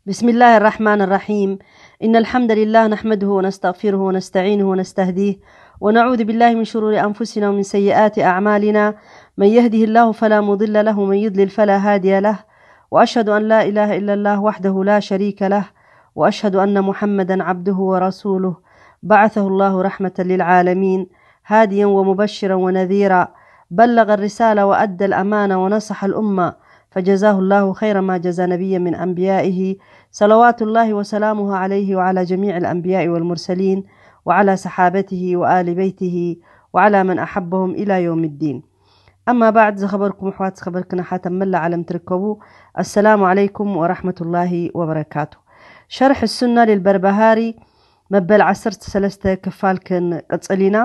بسم الله الرحمن الرحيم. إن الحمد لله نحمده ونستغفره ونستعينه ونستهديه، ونعوذ بالله من شرور أنفسنا ومن سيئات أعمالنا. من يهده الله فلا مضل له، ومن يضلل فلا هادي له. وأشهد أن لا إله إلا الله وحده لا شريك له، وأشهد أن محمدا عبده ورسوله، بعثه الله رحمة للعالمين، هاديا ومبشرا ونذيرا، بلغ الرسالة وأدى الأمانة ونصح الأمة، فجزاه الله خير ما جزى نبيا من أنبيائه، صلوات الله وسلامه عليه وعلى جميع الأنبياء والمرسلين، وعلى صحابته وآل بيته، وعلى من أحبهم إلى يوم الدين. أما بعد، ዝኸበርኩም ኣሕዋት፣ ዝኸበርክን ኣሓት ኣብ መላእ ዓለም ትርከቡ፣ السلام عليكم ورحمة الله وبركاته. شرح السنة للبربهاري መበል ዓሰርተ ሰለስተ ክፋል ክንቅጽል ኢና።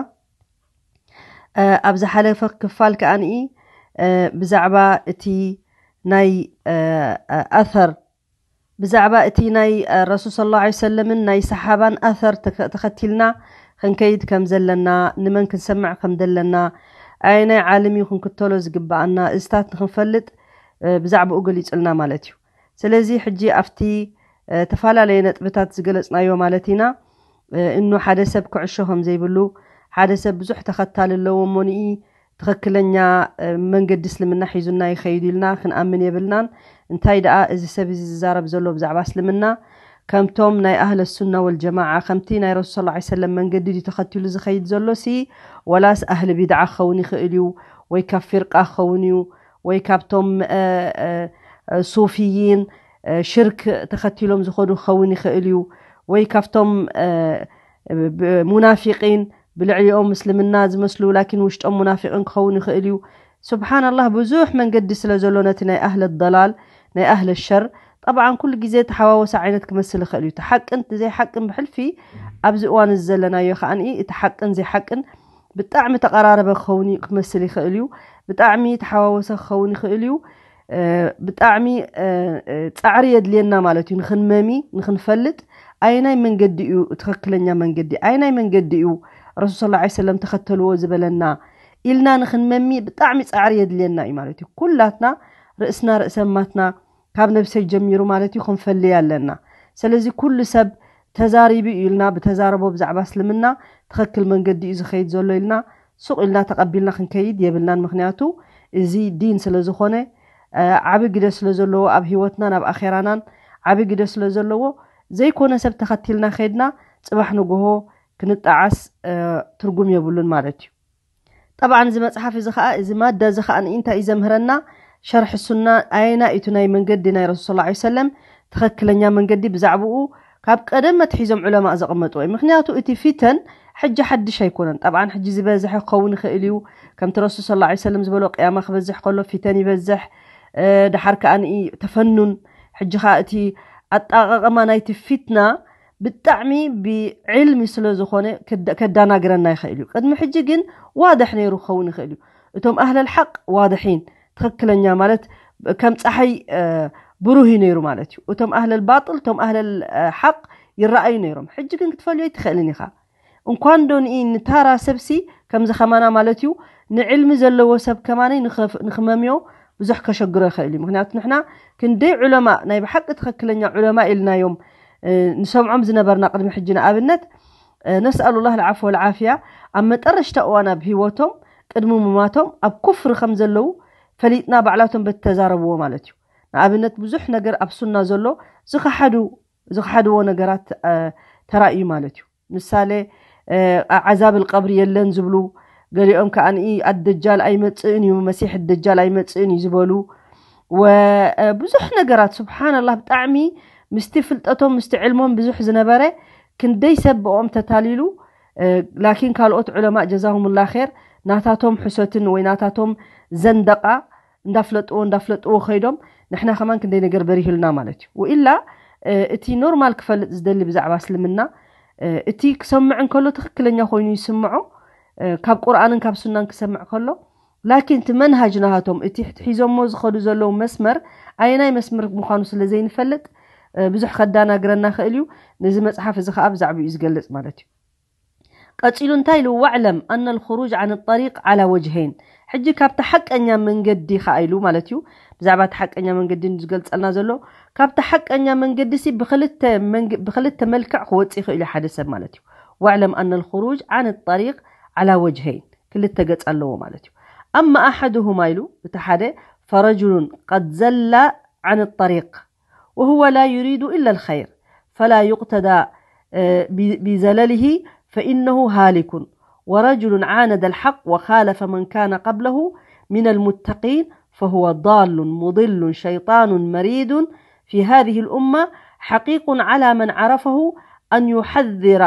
እ፣ ኣብ ዝሓለፈ ክፋል ከኣ ንኢ፣ እ፣ ብዛዕባ እቲ ናይ፣ እ፣ እ፣ ኣሰር፣ ብዛዕባ እቲ ናይ፣ እ፣ ረሱል ሰለላሁ ዐለይሂ ወሰለምን ናይ ሰሓባን ኣሰር ተኸ-፣ ተኸቲልና ክንከይድ ከም ዘለና፣ ንመን ክንሰምዕ ከም ዘለና፣ ኣየናይ ዓለም እዩ ክንክተሎ ዝግብኣና፣ እዝታት ንክንፈልጥ፣ እ፣ ብዛዕባኡ ገሊጹልና ማለት እዩ። ስለዚ ሕጂ ኣብቲ፣ እ፣ ተፈላለየ ነጥብታት ዝገለጽናዮ ማለት ኢና። እ፣ እኑ ሓደ ሰብ ክዕሾ ከም ዘይብሉ፣ ሓደ ሰብ ብዙሕ ተኸታሊ ኣለዎ እሞ ንኢ ትኽክለኛ፣ እ፣ መንገዲ እስልምና ሒዙና ይኸይድ ኢልና ክንኣምን የብልናን። እንታይ ደኣ እዚ ሰብ እዚ ዝዛረብ ዘሎ ብዛዕባ እስልምና፣ ከምቶም ናይ ኣህለ ሱና ወልጀማዓ፣ ከምቲ ናይ ረሱል ሰለላሁ ዐለይሂ ወሰለም መንገዲ ድዩ ተኸቲሉ ዝኸይድ ዘሎ ሲ፣ ወላስ ኣህሊ ቢድዓ ክኸውን ይኽእል እዩ፣ ወይ ካብ ፊርቃ ክኸውን እዩ፣ ወይ ካብቶም፣ እ፣ እ፣ እ፣ ሱፊይን፣ እ፣ ሽርክ ተኸቲሎም ዝኸዱ ክኸውን ይኽእል እዩ፣ ወይ ካብቶም፣ እ፣ ብ-፣ ሙናፊቂን ብልዕሊኦም ምስልምና ዝመስሉ ላኪን ውሽጦም ሙናፊቂን ክኸውን ይኽእል እዩ። ሱብሓነላህ፣ ብዙሕ መንገዲ ስለ ዘሎ ነቲ ናይ ኣህለ ዶላል፣ ናይ ኣህለ ሸር፣ ጠብዓን ኩሉ ግዜ ተሓዋወሰ ዓይነት ክመስል ይኽእል እዩ። እቲ ሓቅን እቲ ዘይሓቅን ብሕልፊ ኣብዚ እዋን እዚ ዘለናዮ ከኣ እቲ ሓቅን ዘይሓቅን ብጣዕሚ ተቐራረበ ክኸውን እዩ፣ ክመስል ይኽእል እዩ። ብጣዕሚ ተሓዋወሰ ክኸውን ይኽእል እዩ። እ፣ ብጣዕሚ፣ እ፣ እ፣ ጻዕሪ የድልየና ማለት እዩ። ንኽንመሚ፣ ንኽንፈልጥ ኣየናይ መንገዲ እዩ ትኽክለኛ መንገዲ፣ ኣየናይ መንገዲ እዩ ረሱል ሰለላሁ ዐለይሂ ወሰለም ተኸተልዎ ዝበለና ኢልና ንኽንመሚ ብጣዕሚ ጻዕሪ የድልየና እዩ ማለት እዩ። ኩላትና ርእስና ርእሰ ማትና ካብ ነብሰይ ጀሚሩ ማለት እዩ ክንፈልይ ኣለና። ስለዚ ኩሉ ሰብ ተዛሪቡ እዩ ኢልና ብተዛረቦ ብዛዕባ እስልምና ትኽክል መንገዲ እዩ ዝኸይድ ዘሎ ኢልና ሱቕ ኢልና ተቐቢልና ክንከይድ የብልናን። ምኽንያቱ እዚ ዲን ስለ ዝኾነ፣ እ፣ ዓቢ ግደ ስለ ዘለዎ ኣብ ህይወትናን ኣብ ኣኼራናን ዓቢ ግደ ስለ ዘለዎ ዘይኮነ ሰብ ተኸቲልና ከይድና ጽባሕ ንግሆ ክንጠዓስ፣ እ፣ ትርጉም የብሉን ማለት እዩ። ጠብዓን እዚ መጽሓፍ እዚ ኸኣ፣ እዚ ማዳ እዚ ኸኣ ንእንታይ እዩ ዘምህረና? ሸርሒ ሱና ኣየና እዩ እቲ ናይ መንገዲ ናይ ረሱል ሰለላሁ ዐለይሂ ወሰለም ትኽክለኛ መንገዲ ብዛዕባኡ ካብ ቀደም ኣትሒዞም ዑለማእ ዘቐመጥዎ እዩ። ምኽንያቱ እቲ ፊተን ሕጂ ሓድሽ ኣይኮነን። ጠብዓን ሕጂ ዝበዝሐ ክኸውን ይኽእል እዩ። ከምቲ ረሱል ሰለላሁ ዐለይሂ ወሰለም ዝበሎ ቅያማ ክበዝሕ ከሎ ፊተን ይበዝሕ። እ፣ ደሓር ከኣ ንኢ ተፈኑን። ሕጂ ኸኣ እቲ ኣጠቓቕማ ናይቲ ፊትና ብጣዕሚ ብዕልሚ ስለ ዝኾነ ክዳ-፣ ከዳናግረና ይኽእል እዩ። ቅድሚ ሕጂ ግን ዋድሕ ነይሩ ክኸውን ይኽእል እዩ። እቶም ኣህለል ሓቅ ዋድሒን፣ ትኽክለኛ ማለት ከም ጸሓይ፣ እ፣ ብሩህ እዩ ነይሩ ማለት እዩ። እቶም ኣህለል ባጥል፣ እቶም ኣህለል፣ እ፣ ሓቅ ይረኣዩ ነይሮም። ሕጂ ግን ክትፈልዮ ኣይትኽእልን ኢኻ። እንኳን ዶ ንኢ ንታራ ሰብሲ ከምዚ ከማና ማለት እዩ፣ ንዕልሚ ዘለዎ ሰብ ከማነይ ንኸፍ-፣ ንኽመምዮ ብዙሕ ከሸግሮ ይኽእል እዩ። ምኽንያቱ ንሕና ክንደይ ዑለማ፣ ናይ ብሓቂ ትኽክለኛ ዑለማ ኢልናዮም፣ እ፣ ንሰምዖም ዝነበርና ቅድሚ ሕጂ ንኣብነት፣ እ፣ ነስኣሉላህ ልዓፍወ ወልዓፍያ፣ ኣብ መጠረሽታ እዋን ኣብ ህይወቶም ቅድሚ ምማቶም ኣብ ኩፍሪ ከም ዘለዉ ፈሊጥና ባዕላቶም በቲ ተዛረብዎ ማለት እዩ። ንኣብነት ብዙሕ ነገር ኣብ ሱና ዘሎ ዝኸሓዱ፣ ዝኸሓድዎ ነገራት፣ እ፣ ተራእዩ ማለት እዩ። ምሳሌ፣ እ፣ ዓዛብ ልቀብሪ የለን ዝብሉ፣ ገሊኦም ከኣ ንኢ ኣደጃል ኣይመጽእን እዩ፣ መሲሕ ደጃል ኣይመጽእን እዩ ዝበሉ፣ ወ-፣ እ፣ ብዙሕ ነገራት ሱብሓነላህ ብጣዕሚ ምስቲ ፍልጠቶም ምስቲ ዕልሞም ብዙሕ ዝነበረ ክንደይ ሰብ ብኦም ተታሊሉ፣ እ፣ ላኪን ካልኦት ዑለማእ ጀዛሁሙላህ ኸይር ናታቶም ሕሶትን ወይ ናታቶም ዘንደቃ እንዳፍለጥዎ እንዳፍለጥዎ ከይዶም ንሕና ከማን ክንደይ ነገር በሪህልና ማለት እዩ። ወኢላ፣ እ፣ እቲ ኖርማል ክፈልጥ ዝደሊ ብዛዕባ እስልምና፣ እ፣ እቲ ክሰምዕ እንከሎ ትኽክለኛ ኮይኑ ይስምዖ፣ እ፣ ካብ ቁርኣንን ካብ ሱናን ክሰምዕ ከሎ፣ ላኪን እቲ መንሃጅ ናሃቶም እቲ ሒዞሞ ዝኸዱ ዘለዉ መስመር ኣየናይ መስመር ምዃኑ ስለ ዘይንፈልጥ፣ እ፣ ብዙሕ ከዳናግረና ክእል እዩ። ነዚ መጽሓፍ እዚ ከኣ ብዛዕባኡ እዩ ዝገልጽ ማለት እዩ። ቀጺሉ እንታይ ኢሉ? واعلم أن الخروج عن الطريق على وجهين. ሕጂ ካብቲ ሓቀኛ መንገዲ ከኣ ኢሉ ማለት እዩ። ብዛዕባ እቲ ሓቀኛ መንገዲ እዩ ዝገልጸልና ዘሎ። ካብቲ ሓቀኛ መንገዲ ሲ ብኽልተ መንግ-፣ ብኽልተ መልክዕ ክወጽእ ይኽእል እዩ ሓደ ሰብ ማለት እዩ። واعلم أن الخروج عن الطريق على وجهين፣ ክልተ ገጽ ኣለዎ ማለት እዩ። أما أحدهما ኢሉ፣ እቲ ሓደ فرجل قد زل عن الطريق وهو لا يريد إلا الخير، فلا يقتدى، آه، ب-، بزلله، فإنه هالك. ورجل عاند الحق وخالف من كان قبله من المتقين فهو ضال مضل شيطان مريد في هذه الأمة، حقيق على من عرفه أن يحذر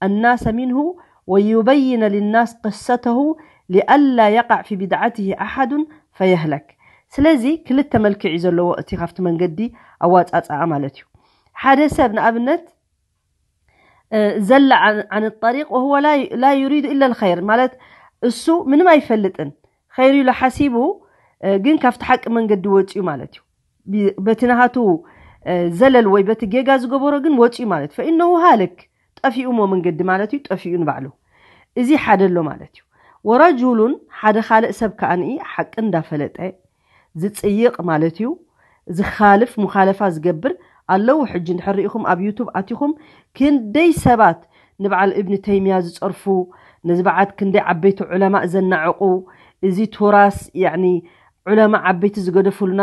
الناس منه ويبين للناس قصته لئلا يقع في بدعته أحد فيهلك. ስለዚ ክልተ መልክዕ እዩ ዘለዎ እቲ ካብቲ መንገዲ ኣዋጻጽኣ ማለት እዩ። ሓደ ሰብ ንኣብነት፣ እ፣ ዘለ عن، عن الطريق وهو لا، لا يريد إلا الخير ማለት እሱ ምንም ኣይፈልጥን፣ ኸይር ኢሉ ሓሲቡ፣ እ፣ ግን ካብቲ ሓቂ መንገዲ ወጽኡ ማለት እዩ። ቢ-፣ በቲ ናሃቱ፣ እ፣ ዘለል ወይ በቲ ጌጋ ዝገበሮ ግን ወጽኡ ማለት፣ فإنه هالك፣ ጠፊኡሞ መንገዲ ማለት እዩ፣ ጠፊኡ ንባዕሉ። እዚ ሓደ ኣሎ ማለት እዩ። ورجل፣ ሓደ ካልእ ሰብ ከኣ ንኢ ሓቂ እንዳፈለጠ ዝጽይቕ ማለት እዩ። ዝኻልፍ ሙኻለፋ ዝገብር ኣለዉ። ሕጂ እንድሕር ርኢኹም ኣብ ዩቱብ ኣቲኹም ክንደይ ሰባት ንበዓል እብኒ ተይምያ ዝጸርፉ፣ ነዚ በዓል ክንደይ ዓበይቲ ዑለማእ ዘናዕቑ፣ እዚ ቱራስ፣ ያዕኒ ዑለማ ዓበይቲ ዝገደፉልና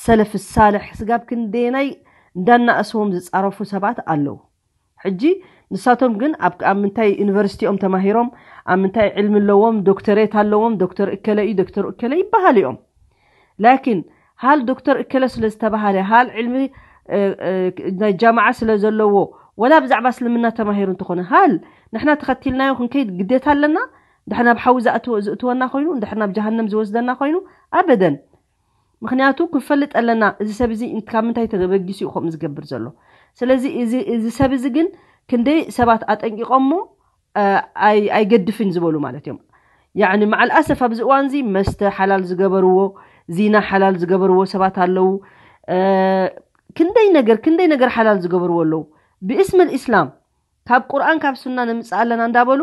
ሰለፍ ሳልሕ ስጋብ ክንደየናይ እንዳናእስዎም ዝጻረፉ ሰባት ኣለዉ። ሕጂ ንሳቶም ግን ኣብ፣ ኣብ ምንታይ ዩኒቨርሲቲ እዮም ተማሂሮም፣ ኣብ ምንታይ ዕልሚ ኣለዎም፣ ዶክተሬት ኣለዎም፣ ዶክተር እከለ እዩ፣ ዶክተር እከለ ይበሃሉ እዮም። ላኪን ሃል ዶክተር እከለ ስለ ዝተባሃለ፣ ሃል ዕልሚ፣ እ፣ እ፣ ናይ ጃማዓ ስለ ዘለዎ፣ ወላ ብዛዕባ እስልምና ተማሂሩ እንተኾነ፣ ሃል ንሕና ተኸቲልናዮ ክንከይድ ግዴታ ኣለና? እንድሕር ናብ ሓዊ ዝኣትወ-፣ ዝእትወና ኮይኑ፣ እንድሕር ናብ ጀሃነም ዝወስደና ኮይኑ፣ ኣበደን። ምኽንያቱ ክንፈልጥ ኣለና፣ እዚ ሰብ እዚ እንት-፣ ካብ ምንታይ ተበጊሱ እዩ ከምኡ ዝገብር ዘሎ። ስለዚ እዚ፣ እዚ ሰብ እዚ ግን ክንደይ ሰባት ኣጠንቂቖሞ፣ እ፣ ኣይ-፣ ኣይገድፍን ዝበሉ ማለት እዮም። ያዕኒ፣ መዓል ኣሰፍ ኣብዚ እዋን እዚ መስተ ሓላል ዝገበርዎ፣ ዚና ሓላል ዝገበርዎ ሰባት ኣለዉ። እ፣ ክንደይ ነገር፣ ክንደይ ነገር ሓላል ዝገበርዎ ኣለዉ። ብእስም ልእስላም፣ ካብ ቁርኣን ካብ ሱና ነምጽእ ኣለና እንዳበሉ፣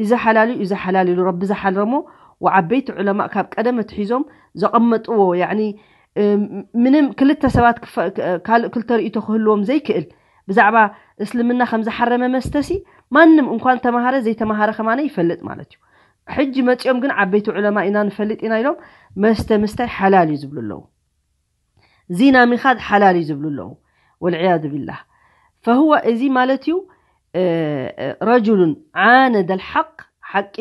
እዚ ሓላል እዩ፣ እዚ ሓላል ኢሉ ረቢ ዝሓረሞ፣ ወዓበይቲ ዑለማእ ካብ ቀደም ኣትሒዞም ዘቐመጥዎ፣ ያዕኒ፣ እ፣ ምንም ክልተ ሰባት ክፈ-፣ ክ-፣ ካልእ ክልተ ርእይቶ ክህልዎም ዘይክእል፣ ብዛዕባ እስልምና ከም ዝሓረመ መስተሲ፣ ማንም እንኳን ተማሃረ ዘይተማሃረ ከማነ ይፈልጥ ማለት እዩ። ሕጂ መጺኦም ግን ዓበይቲ ዑለማ ኢና ንፈልጥ ኢና ኢሎም መስተ ምስታይ ሓላል እዩ ዝብሉ ኣለዉ። ዚና ምኻድ ሓላል እዩ ዝብሉ ኣለዉ። ወልዕያዙ ቢላህ። ፈሁወ እዚ ማለት እዩ፣ እ፣ እ፣ ረጁሉን ዓነደ ልሓቅ፣ ሓቂ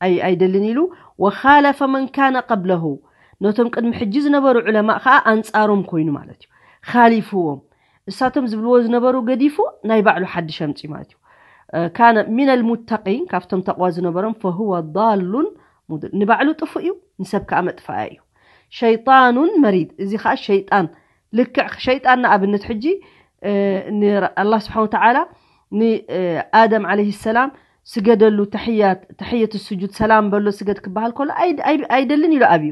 ኣይ-፣ ኣይደልን ኢሉ፣ ወኻለፈ መን ካነ ቀብለሁ፣ ነቶም ቅድሚ ሕጂ ዝነበሩ ዑለማእ ከኣ ኣንጻሮም ኮይኑ ማለት እዩ። ካሊፍዎም። እሳቶም ዝብልዎ ዝነበሩ ገዲፉ ናይ ባዕሉ ሓድሽ ኣምጺኡ ማለት እዩ። እ፣ ካነ ሚነል ሙተቂን፣ ካብቶም ተቕዋ ዝነበሮም፣ ፈሁወ ዳሉን ሙድል። ንባዕሉ ጥፉእ እዩ፣ ንሰብ ከኣ መጥፋእያ እዩ። ሸይጣኑን መሪድ፣ እዚ ከኣ ሸይጣን፣ ልክዕ ሸይጣን ንኣብነት ሕጂ፣ እ፣ ን-፣ ኣላህ ስብሓን ወተዓላ ን-፣ እ፣ ኣደም ዓለይሂ ሰላም ስገደሉ፣ ተሕያት፣ ተሕየት ስጁድ ሰላም በሎ ስገድ ክበሃል ከሎ ኣይ-፣ ኣይ-፣ ኣይደልን ኢሉ ኣብዩ፣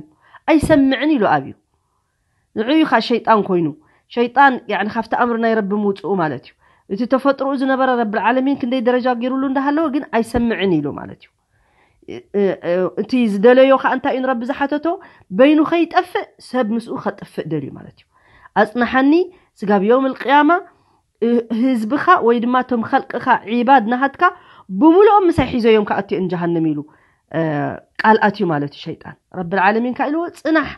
ኣይሰምዕን ኢሉ ኣብዩ። ንዑ እዩ ኸዓ ሸይጣን ኮይኑ። ሸይጣን፣ ያዕኒ፣ ካብቲ ኣምሪ ናይ ረቢ ምውፅኡ ማለት እዩ። እቲ ተፈጥሮኡ ዝነበረ ረብል ዓለሚን ክንደይ ደረጃ ገይሩሉ እንዳሃለወ ግን ኣይሰምዕን ኢሉ ማለት እዩ። እ-፣ እ-፣ እቲ ዝደለዮ ኸዓ እንታይ እዩ ንረቢ ዝሓተቶ? በይኑ ከይጠፍእ ሰብ ምስኡ ከጥፍእ ደልዩ ማለት እዩ። ኣጽንሓኒ ስጋብ የውም ልቅያማ፣ እ-፣ ህዝብኻ ወይ ድማ እቶም ኸልቅኻ ዒባድ ናሃትካ ብምልኦም ምሳይ ሒዘዮም ክኣትዮም ጀሃነም ኢሉ፣ እ፣ ቃል ኣትዩ ማለት እዩ ሸይጣን። ረብል ዓለሚን ከኣ ኢልዎ ጽናሕ፣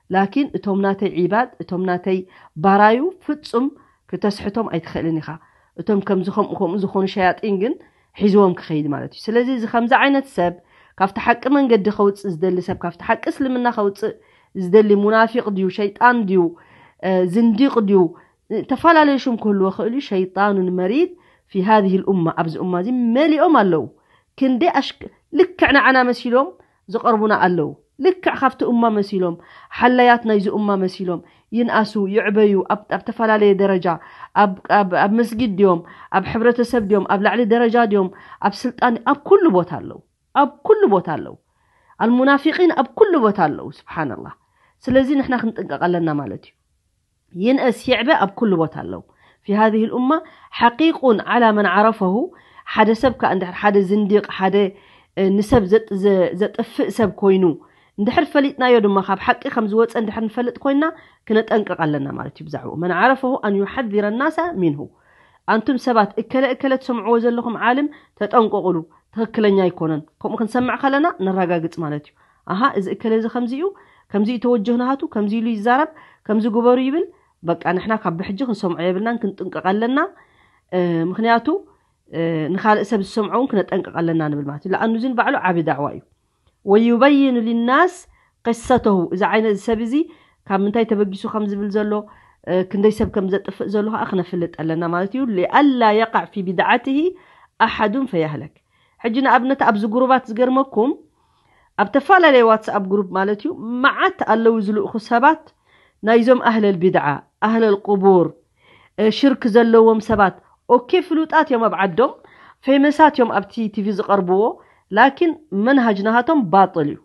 ላኪን እቶም ናተይ ዒባድ፣ እቶም ናተይ ባራዩ ፍጹም ክተስሕቶም ኣይትኽእልን ኢኻ። እቶም ከምዚ ከምኡ ከምኡ ዝኾኑ ሸያጢን ግን ሒዝዎም ክኸይድ ማለት እዩ። ስለዚ እዚ ከምዚ ዓይነት ሰብ ካብቲ ሓቂ መንገዲ ከውጽእ ዝደሊ ሰብ፣ ካብቲ ሓቂ እስልምና ከውጽእ ዝደሊ ሙናፊቕ ድዩ፣ ሸይጣን ድዩ፣ እ፣ ዝንዲቕ ድዩ፣ ተፈላለዩ ሽም ክህልዎ ክእል እዩ። ሸይጣኑን መሪድ ፊ ሃዚህ ልኡማ፣ ኣብዚ ኡማ እዚ መሊኦም ኣለዉ። ክንደይ ኣሽክ-፣ ልክዕ ንዓና መሲሎም ዝቐርቡና ኣለዉ። ልክዕ ካብቲ ኡማ መሲሎም፣ ሓላያት ናይዚ ኡማ መሲሎም ይንኣሱ፣ ይዕበዩ፣ ኣብ፣ ኣብ ተፈላለየ ደረጃ፣ ኣብ፣ ኣብ፣ ኣብ መስጊድ ድዮም፣ ኣብ ሕብረተሰብ ድዮም፣ ኣብ ላዕሊ ደረጃ ድዮም፣ ኣብ ስልጣን፣ ኣብ ኩሉ ቦታ ኣለዉ። ኣብ ኩሉ ቦታ ኣለዉ። ኣልሙናፊቂን ኣብ ኩሉ ቦታ ኣለዉ። ስብሓንላህ። ስለዚ ንሕና ክንጥንቀቕ ኣለና ማለት እዩ። ይንእስ ይዕበ ኣብ ኩሉ ቦታ ኣለዉ። ፊ ሃዚህ ልኡማ ሓቂቁን ዓላ መን ዓረፈሁ፣ ሓደ ሰብ ከኣ እንድሕር ሓደ ዝንዲቕ፣ ሓደ፣ እ፣ ንሰብ ዘጥ-፣ ዘ-፣ ዘጥፍእ ሰብ ኮይኑ፣ እንድሕር ፈሊጥናዮ ድማ ካብ ሓቂ ከም ዝወፀ እንድሕር ንፈልጥ ኮይና ክነጠንቅቕ ኣለና ማለት እዩ። ብዛዕባኡ መን ዓረፈሁ ኣን ዩሓዚረ ናሳ ሚንሁ፣ ኣንቱም ሰባት እከለ እከለ ትሰምዕዎ ዘለኹም ዓልም ተጠንቀቑሉ፣ ትኽክለኛ ኣይኮነን። ከምኡ ክንሰምዕ ከለና ነረጋግፅ ማለት እዩ። ኣሃ፣ እዚ እከለ እዚ ከምዚ እዩ፣ ከምዚ እዩ ተወጀህ ናሃቱ፣ ከምዚ ኢሉ ይዛረብ፣ ከምዚ ግበሩ ይብል፣ በቃ ንሕና ካብ ብሕጂ ክንሰምዖ የብልናን፣ ክንጥንቀቕ ኣለና። ምክንያቱ ንካልእ ሰብ ዝሰምዖ እውን ክነጠንቀቕ ኣለና ንብል ማለት እዩ። ለኣኑ እዚ ንባዕሉ ዓቢ ዳዕዋ እዩ። ወዩበይኑ ሊናስ ቅሰተሁ፣ እዚ ዓይነት ሰብ እዚ ካብ ምንታይ ተበጊሱ ከም ዝብል ዘሎ፣ ክንደይ ሰብ ከም ዘጥፍእ ዘሎ ከዓ ክነፍልጥ ኣለና ማለት እዩ። ሊኣላ የቃዕ ፊ ቢድዓትሂ ኣሓዱን ፈያህለክ። ሕጂ ንኣብነት ኣብዚ ጉሩባት ዝገርመኩም ኣብ ተፈላለየ ዋትስኣፕ ግሩፕ ማለት እዩ መዓት ኣለዉ ዝልእኹ ሰባት ናይዞም ኣህለል ቢድዓ፣ ኣህለል ቁቡር፣ ሽርክ ዘለዎም ሰባት ኦኬ ፍሉጣት እዮም ኣብ ዓዶም፣ ፌመሳት እዮም ኣብቲ ቲቪ ዝቐርብዎ፣ ላኪን መንሃጅ ናሃቶም ባጥል እዩ።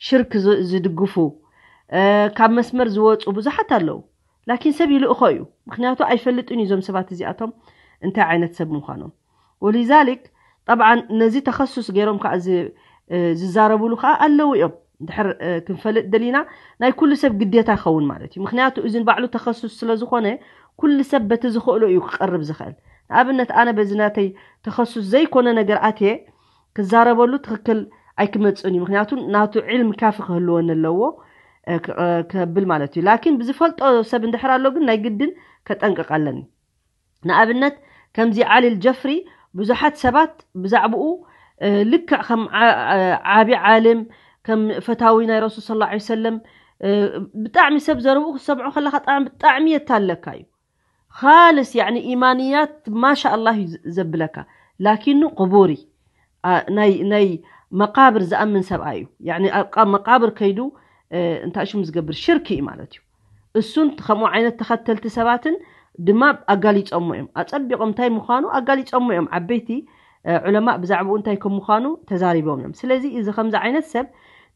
ሽርክ ዝድግፉ ካብ መስመር ዝወፁ ብዙሓት ኣለዉ። ላኪን ሰብ ይልእኾ እዩ፣ ምክንያቱ ኣይፈልጥን እዩ እዞም ሰባት እዚኣቶም እንታይ ዓይነት ሰብ ምዃኖም። ወሊዛሊክ ጠብዓን ነዚ ተኸሱስ ገይሮም ከዓ ዝዛረብሉ ከዓ ኣለዉ እዮም። ድሕር ክንፈልጥ ደሊና ናይ ኩሉ ሰብ ግዴታ ይኸውን ማለት እዩ። ምክንያቱ እዚ ንባዕሉ ተኸሱስ ስለ ዝኾነ ኩሉ ሰብ በቲ ዝኽእሎ እዩ ክቐርብ ዝኽእል። ንኣብነት ኣነ በዚ ናተይ ተኸሱስ ዘይኮነ ነገር ኣትየ ክዛረበሉ ትኽክል ኣይክመፅን እዩ። ምክንያቱ ናቱ ዕልም ካፊ ክህልወኒ ኣለዎ ከብል ማለት እዩ። ላኪን ብዝፈልጦ ሰብ እንድሕር ኣሎ ግን ናይ ግድን ከጠንቅቕ ኣለኒ። ንኣብነት ከምዚ ዓሊ ልጀፍሪ ብዙሓት ሰባት ብዛዕባኡ ልክዕ ከም ዓቢ ዓልም ከም ፈታዊ ናይ ረሱል ስለ ላ ሰለም ብጣዕሚ ሰብ ዘረብኡ ክትሰምዖ ከለካ ጣዕሚ ብጣዕሚ የታለካ እዩ። ካልስ ያኒ ኢማንያት ማሻ ኣላህ እዩ ዘብለካ። ላኪኑ ቅቡሪ ናይ መቃብር ዝኣምን ሰብኣይ እዩ። ኣብ መቃብር ከይዱ እንታይ ሽም ዝገብር ሽርክ እዩ ማለት እዩ። እሱን ከምኡ ዓይነት ተኸተልቲ ሰባትን ድማ ኣጋሊጾሞ እዮም። ኣጸቢቖም እንታይ ምዃኑ ኣጋሊጾሞ እዮም። ዓበይቲ ዑለማ ብዛዕባኡ እንታይ ከም ምዃኑ ተዛሪቦም እዮም። ስለዚ እዚ ከምዚ ዓይነት ሰብ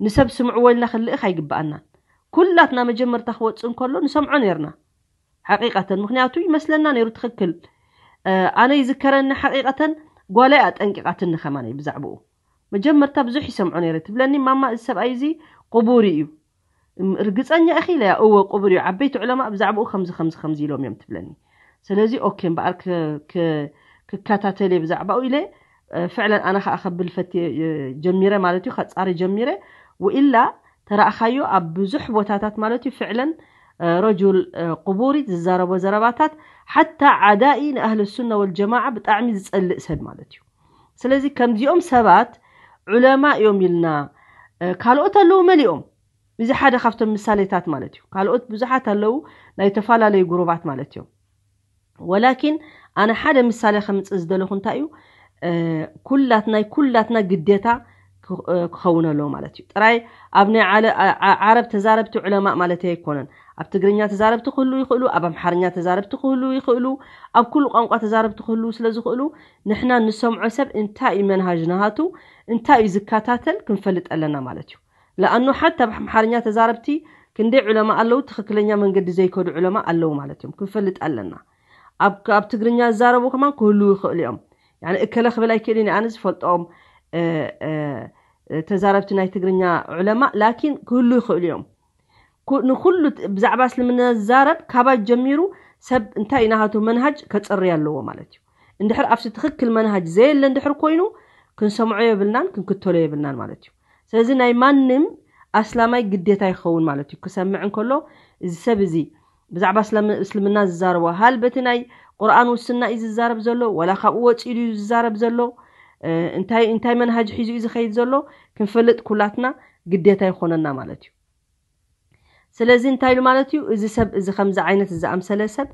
ንሰብ ስምዕዎ ኢልና ክንልእኽ ኣይግብኣናን። ኩላትና መጀመርታ ክወጽእ እንከሎ ንሰምዖ ነርና። ሓቂቀተን ምክንያቱ ይመስለና ነይሩ ትኽክል። ኣነ ይዝከረኒ ሓቂቀተን ጓለይ ኣጠንቂቃትኒ ከማነይ ብዛዕባኡ። መጀመርታ ብዙሕ ይሰምዖ ነይረ ትብለኒ ማማ እዚ ሰብኣይ እዚ ቅቡሪ እዩ። ርግፀኛ ኢኺ ኢለያ እወ ቅቡሪ እዩ። ዓበይቲ ዑለማ ብዛዕባኡ ከምዚ ከምዚ ከምዚ ኢሎም እዮም ትብለኒ። ስለዚ ኦኬ እምበኣር ክከታተል እየ ብዛዕባኡ ኢለ ፍዕለን ኣነ ከዓ ከብል ፈት ጀሚረ ማለት እዩ። ከፃሪ ጀሚረ ወኢላ ተረእኻዮ ኣብ ብዙሕ ቦታታት ማለት እዩ ፍዕለን ረጁል ቅቡሪ ዝዛረቦ ዘረባታት ሓታ ዓዳኢ ንኣህል ሱና ወልጀማዓ ብጣዕሚ ዝፀልእ ሰብ ማለት እዩ። ስለዚ ከምዚኦም ሰባት ዑለማ እዮም ኢልና ካልኦት ኣለዉ መሊኦም። እዚ ሓደ ካብቶም ምሳሌታት ማለት እዩ። ካልኦት ብዙሓት ኣለዉ ናይ ተፈላለዩ ጉሩባት ማለት እዮም። ወላኪን ኣነ ሓደ ምሳሌ ከምፅእ ዝደለኹ እንታይ እዩ ኩላት ናይ ኩላትና ግዴታ ክኸውን ኣለዎ ማለት እዩ። ጥራይ ኣብ ናይ ዓረብ ተዛረብቲ ዑለማ ማለት ኣይኮነን። ኣብ ትግርኛ ተዛረብቲ ክህሉ ይኽእሉ፣ ኣብ ኣምሓርኛ ተዛረብቲ ክህሉ ይኽእሉ፣ ኣብ ኩሉ ቋንቋ ተዛረብቲ ክህሉ ስለ ዝኽእሉ ንሕና ንሰምዖ ሰብ እንታይ እዩ መንሃጅ ናሃቱ እንታይ እዩ ዝከታተል ክንፈልጥ ኣለና ማለት እዩ። ለኣኑ ሓታ ኣብ ኣምሓርኛ ተዛረብቲ ክንደይ ዑለማ ኣለዉ ትኽክለኛ መንገዲ ዘይከዱ ዑለማ ኣለዉ ማለት እዮም። ክንፈልጥ ኣለና። ኣብ ትግርኛ ዝዛረቡ ከማን ክህሉ ይኽእሉ እዮም። እከለ ክብል ኣይክእልን ኣነ ዝፈልጦም ተዛረብቲ ናይ ትግርኛ ዑለማ ላኪን ክህሉ ይኽእሉ እዮም። ንኩሉ ብዛዕባ እስልምና ዝዛረብ ካባይ ጀሚሩ ሰብ እንታይ ናሃቱ መንሃጅ ከፅሪ ኣለዎ ማለት እዩ። እንድሕር ኣብቲ ትኽክል መንሃጅ ዘየለ እንድሕር ኮይኑ ክንሰምዖ የብልናን ክንክተሎ የብልናን ማለት እዩ። ስለዚ ናይ ማንም ኣስላማይ ግዴታ ይኸውን ማለት እዩ። ክሰምዕ እንከሎ እዚ ሰብ እዚ ብዛዕባ እስልምና ዝዛረቦ ሃል በቲ ናይ ቁርኣን ውስና እዩ ዝዛረብ ዘሎ ወላ ካብኡ ወፂሉ እዩ ዝዛረብ ዘሎ እንታይ እንታይ መንሃጅ ሒዙ እዩ ዝኸይድ ዘሎ ክንፈልጥ ኩላትና ግዴታ ይኾነና ማለት እዩ። ስለዚ እንታይ ኢሉ ማለት እዩ እዚ ሰብ እዚ ከምዚ ዓይነት ዝኣምሰለ ሰብ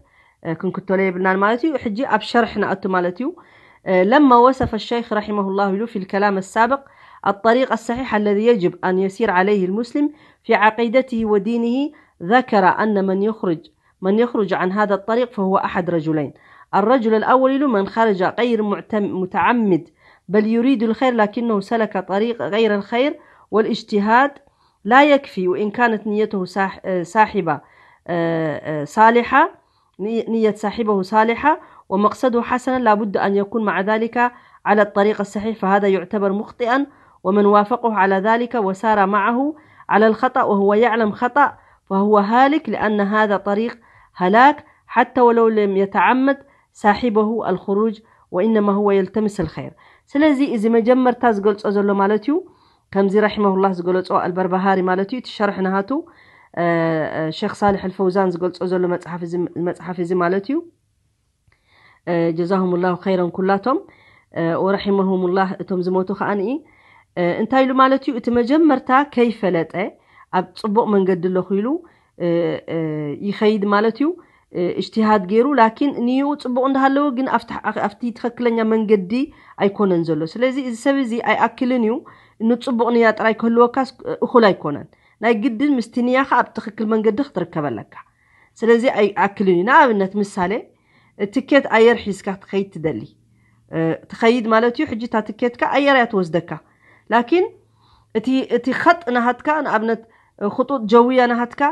ክንክተሎ የብልናን ማለት እዩ። ሕጂ ኣብ ሸርሕ ንኣቱ ማለት እዩ። لما وصف الشيخ رحمه الله له في الكلام السابق الطريق الصحيح الذي يجب أن يسير عليه المسلم في عقيدته ودينه ذكر أن من يخرج من يخرج عن هذا الطريق فهو أحد رجلين. الرجل الأول له من خرج غير متعمد بل يريد الخير لكنه سلك طريق غير الخير والاجتهاد لا يكفي وإن كانت نيته صاحبة صالحة نية صاحبه صالحة ومقصده حسنا لا بد أن يكون مع ذلك على الطريق الصحيح فهذا يعتبر مخطئا ومن وافقه على ذلك وسار معه على الخطأ وهو يعلم خطأ فهو هالك، لأن هذا طريق هلاك حتى ولو لم يتعمد صاحبه الخروج، وإنما هو يلتمس الخير. ስለዚ እዚ መጀመርታ ዝገልጾ ዘሎ ማለት እዩ፣ ከምዚ ረሒመሁላህ ዝገለጾ ኣልበርባሃሪ ማለት እዩ፣ እቲ ሸርሒ ናሃቱ ሸክ ሳልሕ ኣልፈውዛን ዝገልጾ ዘሎ መጽሓፍ እዚ ማለት እዩ። ጀዛሁሙላሁ ኸይረን ኩላቶም ወረሒመሁሙላህ እቶም ዝሞቱ ከዓኒ። እንታይ ኢሉ ማለት እዩ? እቲ መጀመርታ ከይፈለጠ ኣብ ጽቡቕ መንገዲ ኣለኹ ኢሉ ይኸይድ ማለት እዩ። እጅትሃድ ገይሩ፣ ላኪን ንዩ ጽቡቕ እንዳሃለወ ግን ኣብቲ ትኽክለኛ መንገዲ ኣይኮነን ዘሎ። ስለዚ እዚ ሰብ እዚ ኣይኣክልን እዩ። ንጽቡቕ ንያ ጥራይ ክህልወካ እኹል ኣይኮነን። ናይ ግድን ምስቲ ንያኻ ኣብ ትኽክል መንገዲ ክትርከበለካ። ስለዚ ኣይኣክልን እዩ። ንኣብነት ምሳሌ፣ ትኬት ኣየር ሒዝካ ትኸይድ ትደሊ፣ ትኸይድ ማለት እዩ። ሕጂ እታ ትኬትካ ኣየር እያ ትወስደካ። ላኪን እቲ እቲ ኸጥ ናሃትካ፣ ንኣብነት፣ ክጡጥ ጀውያ ናሃትካ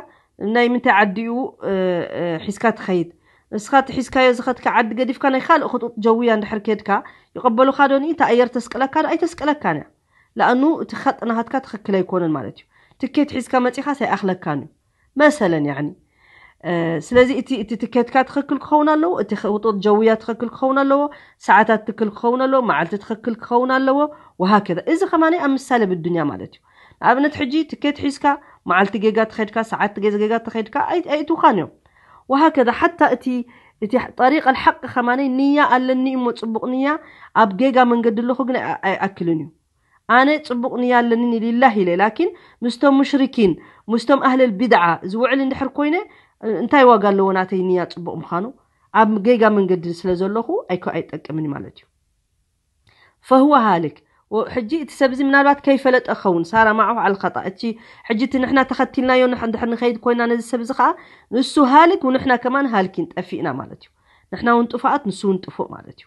ናይ ምንታይ ዓዲ እዩ ሒዝካ ትኸይድ? ንስኻ እቲ ሒዝካዮ ዝኸድካ ዓዲ ገዲፍካ ናይ ካልእ ክጡጥ ጀውያ እንድሕር ከድካ፣ ይቐበሉኻ ዶ? እታ ኣየር ተስቅለካ ዶ ኣይተስቅለካን እያ። ለኣኑ እቲ ኸጥ ናሃትካ ትኽክል ኣይኮነን ማለት እዩ። ትኬት ሒዝካ መጺኻስ ኣይኣኽለካን እዩ። መሰለን ያኒ ስለዚ እቲ እቲ ትኬትካ ትኽክል ክኸውን ኣለዎ፣ እቲ ውጡጥ ጀውያ ትኽክል ክኸውን ኣለዎ፣ ሰዓታት ትክክል ክኸውን ኣለዎ፣ መዓልቲ ትኽክል ክኸውን ኣለዎ። ወሃከዛ እዚ ከማኒ ኣብ ምሳሌ ብዱንያ ማለት እዩ። ንኣብነት ሕጂ ትኬት ሒዝካ መዓልቲ ጌጋ ተኸድካ፣ ሰዓት ጌጋ ተኸድካ ኣይእትውኻን እዮም። ወሃከዛ ሓታ እቲ እቲ ጠሪቅ ኣልሓቅ ከማኒ ንያ ኣለኒ እሞ ጽቡቕ ንያ ኣብ ጌጋ መንገዲ ኣለኹ ግን ኣይኣክልን እዩ። ኣነ ጽቡቕ ንያ ኣለኒ ሊላህ ኢለ፣ ላኪን ምስቶም ሙሽሪኪን ምስቶም ኣህለል ቢድዓ ዝውዕል እንድሕር ኮይነ እንታይ ዋጋ ኣለዎ ናተይ ንያ ጽቡቕ ምዃኑ? ኣብ ጌጋ መንገዲ ስለ ዘለኹ ኣይኮ ኣይጠቅምን ማለት እዩ። ፈህወ ሃልክ። ሕጂ እቲ ሰብ እዚ ምናልባት ከይፈለጠ ኸውን ሳራ ማዕሁ ኣልኸጣ። እቲ ሕጂ እቲ ንሕና ተኸቲልናዮ እንድሕር ንኸይድ ኮይና ነዚ ሰብ እዚ ከዓ ንሱ ሃልክ፣ ንሕና ከማን ሃልኪን ጠፊእና ማለት እዩ። ንሕና እውን ጥፋኣት ንሱ እውን ጥፉእ ማለት እዩ።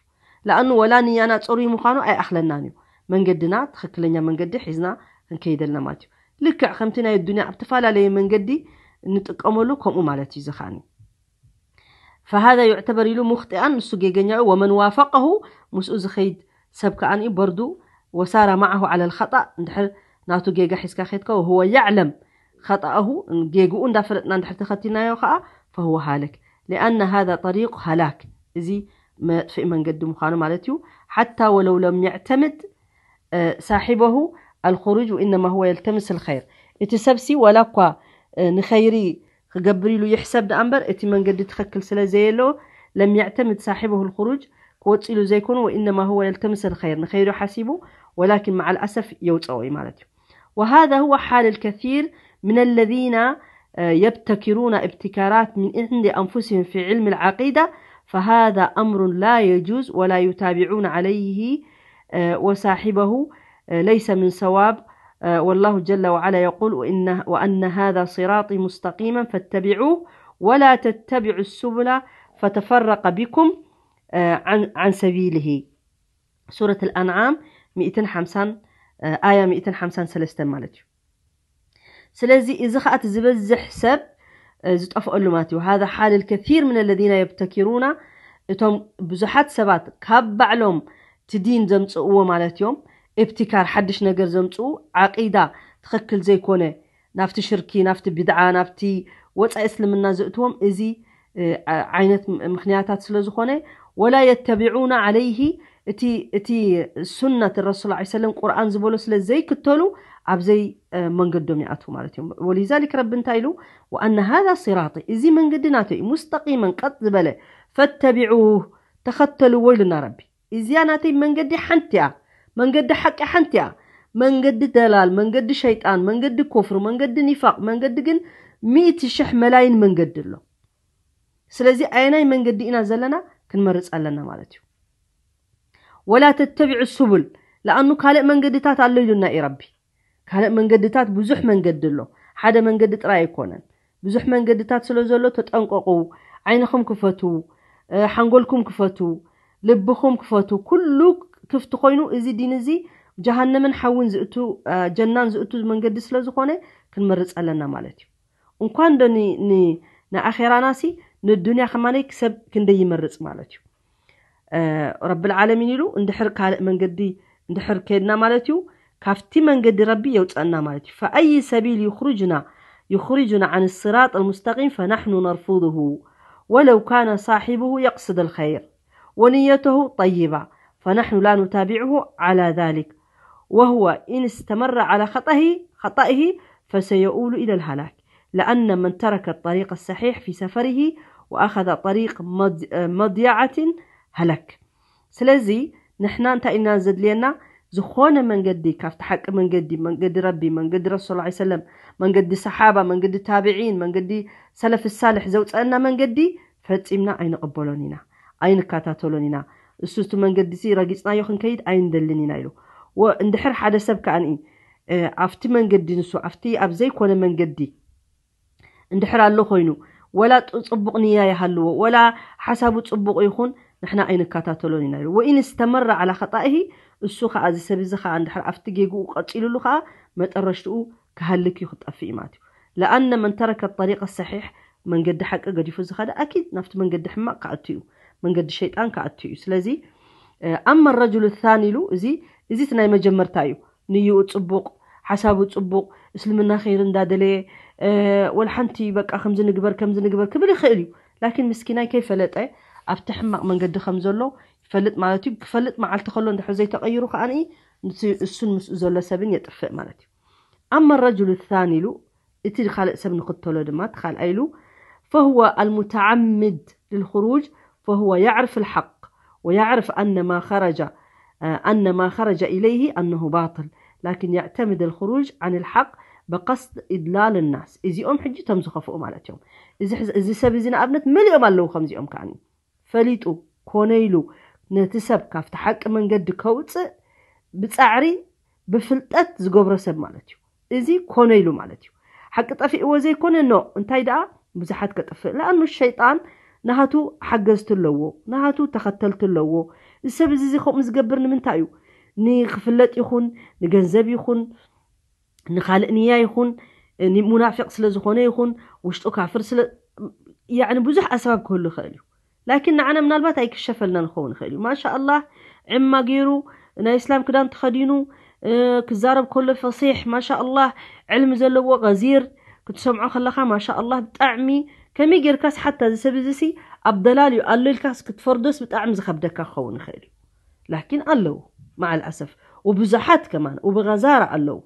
ለኣኑ ወላ ንያና ጽሩይ ምዃኑ ኣይኣኽለናን እዩ። መንገድና ትኽክለኛ መንገዲ ሒዝና ክንከይደልና ማለት እዩ። ልክዕ ከምቲ ናይ ኣዱንያ ኣብ ተፈላለየ መንገዲ እንጥቀመሉ ከምኡ ማለት እዩ ዝኻኒ። فهذا يعتبر ኢሉ ሙኽጢኣን ንሱ ጌገኛ እዩ። ومن وافقه ምስኡ ዝኸይድ ሰብ ከኣ እዩ በርዱ وسار معه على الخطأ እንድሕር ናቱ ጌጋ ሒዝካ ኸድካ وهو يعلم خطأه ጌግኡ እንዳፈለጥና እንድሕር ተኸቲልናዮ ከኣ فهو هالك لأن هذا طريق هلاك እዚ መጥፍኢ መንገዲ ምዃኑ ማለት እዩ። حتى ولو لم يعتمد صاحبه الخروج وإنما هو يلتمس الخير እቲ ሰብሲ ዋላ እኳ ንኸይሪ ክገብር ኢሉ ይሕሰብ ደኣ እምበር እቲ መንገዲ ትኽክል ስለ ዘየሎ لم يعتمد صاحبه الخروج ክወፅእ ኢሉ ዘይኮኑ وإنما هو يلتمس الخير ንኸይሪ ሓሲቡ ولكن مع الأسف የውፀኦ እዩ ማለት እዩ። وهذا هو حال الكثير من الذين يبتكرون ابتكارات من عند أنفسهم في علم العقيدة فهذا أمر لا يجوز ولا يتابعون عليه وصاحبه ليس من صواب والله جل وعلا يقول وإن, وأن هذا صراطي مستقيما فاتبعوه ولا تتبعوا السبل فتفرق بكم عن, عن سبيله. سورة الأنعام مئتين خمسين آية مئتين خمسين سلستة ማለት እዩ። ስለዚ እዚ ኸኣ እቲ ዝበዝሕ ሰብ ዝጠፍኣሉ ማለት እዩ። هذا حال الكثير من الذين يبتكرون እቶም ብዙሓት ሰባት ካብ ባዕሎም እቲ ዲን ዘምጽእዎ ማለት እዮም። ኢብቲካር ሓድሽ ነገር ዘምጽኡ ዓቂዳ ትኽክል ዘይኮነ ናብቲ ሽርኪ ናብቲ ቢድዓ ናብቲ ወጻኢ እስልምና ዘእትዎም እዚ ዓይነት ምኽንያታት ስለ ዝኾነ ولا يتبعون عليه እቲ እቲ ሱነት ረሱል ላ ሰለም ቁርኣን ዝበሎ ስለ ዘይክተሉ ኣብ ዘይ መንገዶም ይኣትዉ ማለት እዮም። ولذلك ረቢ እንታይ ኢሉ وأن هذا صراطي እዚ መንገዲ ናተይ እዩ مستقيما ቀጥ ዝበለ فاتبعوه ተኸተልዎ ኢሉና ረቢ። እዚኣ ናተይ መንገዲ ሓንቲ እያ፣ መንገዲ ሓቂ ሓንቲ እያ። መንገዲ ደላል፣ መንገዲ ሸይጣን፣ መንገዲ ኩፍር፣ መንገዲ ኒፋቅ፣ መንገዲ ግን ሚእቲ ሽሕ መላይን መንገዲ ኣሎ። ስለዚ ኣየናይ መንገዲ ኢና ዘለና ክንመርፅ ኣለና ማለት እዩ። ولا تتبعوا السبل لأنه ካልእ መንገድታት ኣሎ ኢሉና እዩ ረቢ። ካልእ መንገድታት ብዙሕ መንገዲ ኣሎ። ሓደ መንገዲ ጥራይ ኣይኮነን። ብዙሕ መንገድታት ስለ ዘሎ ተጠንቀቁ። ዓይንኹም ክፈቱ፣ ሓንጎልኩም ክፈቱ፣ ልብኹም ክፈቱ። ኩሉ ክፍቲ ኮይኑ እዚ ዲን እዚ ጀሃነምን ሓውን ዝእቱ ጀናን ዝእቱ መንገዲ ስለ ዝኾነ ክንመርፅ ኣለና ማለት እዩ። እንኳን ዶ ንኣኼራናሲ ንዱንያ ከማነይ ክሰብ ክንደይ ይመርፅ ማለት እዩ። ረብል ዓለሚን ኢሉ እንድሕር ካልእ መንገዲ እንድሕር ከድና ማለት እዩ ካብቲ መንገዲ ረቢ የውፀና ማለት እዩ። فأي سبيل يخرجنا يخرجنا عن الصراط المستقيم فنحن نرفضه ولو كان صاحبه يقصد الخير ونيته طيبة فنحن لا نتابعه على ذلك وهو إن استمر على خطئه خطئه فسيؤول إلى الهلاك لأن من ترك الطريق الصحيح في سفره وأخذ طريق مضيعة هلك ስለዚ ንሕና እንታይ ኢና ዘድልየና ዝኾነ መንገዲ ካብቲ ሓቂ መንገዲ መንገዲ ረቢ መንገዲ ረሱል ላ ሰለም መንገዲ ሰሓባ መንገዲ ታብዒን መንገዲ ሰለፍ ሳልሕ ዘውፀአና መንገዲ ፈፂምና ኣይንቕበሎን ኢና ኣይንከታተሎን ኢና እሱ እቲ መንገዲ ሲ ረጊፅናዮ ክንከይድ ኣይንደልን ኢና ኢሉ እንድሕር ሓደ ሰብ ከኣ ኣብቲ መንገዲ ንሱ ኣብቲ ኣብ ዘይኮነ መንገዲ እንድሕር ኣሎ ኮይኑ ወላ ጽቡቕ ንያ ይሃልዎ ወላ ሓሳቡ ጽቡቕ ይኹን ንሕና ኣይንከታተሎን ኢና ኢሉ ወኢን እስተመረ ዓላ ኸጣኢሂ እሱ ኸዓ እዚ ሰብ እዚ ኸዓ እንድሕር ኣብቲ ጌግኡ ቀጺሉሉ ኸዓ መጠረሽትኡ ክሃልክ እዩ ክጠፍእ እዩ ማለት እዩ ለኣነ መን ተረከ ጠሪቀ ሰሒሕ መንገዲ ሓቂ ገዲፉ ዝኸደ ኣኪድ ናብቲ መንገዲ ሕማቕ ክኣቱ እዩ መንገዲ ሸይጣን ክኣቱ እዩ ስለዚ ኣማ ረጅሉ ታኒ ኢሉ እዚ እዚ ናይ መጀመርታ እዩ ንይኡ ጽቡቕ ሓሳቡ ጽቡቕ እስልምና ኸይር እንዳደለየ ወላ ሓንቲ በቃ ከምዚ ንግበር ከምዚ ንግበር ክብል ይኽእል እዩ ላኪን ምስኪናይ ከይፈለጠ ኣብቲ ሕማቕ መንገዲ ከም ዘሎ ይፈልጥ ማለት እዩ ክፈልጥ መዓልቲ ከሎ እንድሕር ዘይተቐይሩ ከኣ እሱን ምስኡ ዘሎ ሰብን የጥፍእ ማለት እዩ ኣማ ረጅሉ ታኒ ኢሉ እቲ ካልእ ሰብ ንኽተሎ ድማ እቲ ካልኣይ ኢሉ فهو المتعمد للخروج فهو يعرف الحق ويعرف أن ما خرج أن ما خرج إليه أنه باطل لكن يعتمد الخروج عن الحق بقصد إضلال الناس እዚኦም ሕጂ እቶም ዝኸፍኡ ማለት እዮም እዚ ሰብ እዚ ንኣብነት መሊኦም ኣለዉ ከምዚኦም ከዓኒ ፈሊጡ ኮነ ኢሉ ነቲ ሰብ ካብቲ ሓቂ መንገዲ ከውፅእ ብፃዕሪ ብፍልጠት ዝገብሮ ሰብ ማለት እዩ እዚ ኮነ ኢሉ ማለት እዩ ሓቂ ጠፊእዎ ዘይኮነ ኖ እንታይ ደኣ ብዙሓት ከጥፍእ ለኣኑ ሸይጣን ናሃቱ ሓገዝቲ ኣለዎ ናሃቱ ተኸተልቲ ኣለዎ እዚ ሰብ እዚ ከምኡ ዝገብር ንምንታይ እዩ ንክፍለጥ ይኹን ንገንዘብ ይኹን ንኻልእ ንያ ይኹን ሙናፊቅ ስለ ዝኾነ ይኹን ውሽጡ ካፍር ስለ ያዕኒ ብዙሕ ኣስባብ ክህሉ ይኽእል እዩ ላኪን ንዓና ምናልባት ኣይክሸፈልና ንኸውን ይኽእል እዩ ማሻ ኣላህ ዕማ ገይሩ ናይ እስላም ክዳን ተኸዲኑ ክዛረብ ከሎ ፈሲሕ ማሻ ኣላህ ዕልሚ ዘለዎ ቀዚር ክትሰምዖ ከለኻ ማሻ ኣላህ ብጣዕሚ ከመይ ጌርካስ ሓታ እዚ ሰብ እዚ ሲ ኣብ ደላል እዩ ኣሎ ኢልካስ ክትፈርዶስ ብጣዕሚ ዝኸብደካ ክኸውን ይኽእል እዩ ላኪን ኣለዉ መዓል ኣሰፍ ወብዙሓት ከማን ወብغዛራ ኣለዉ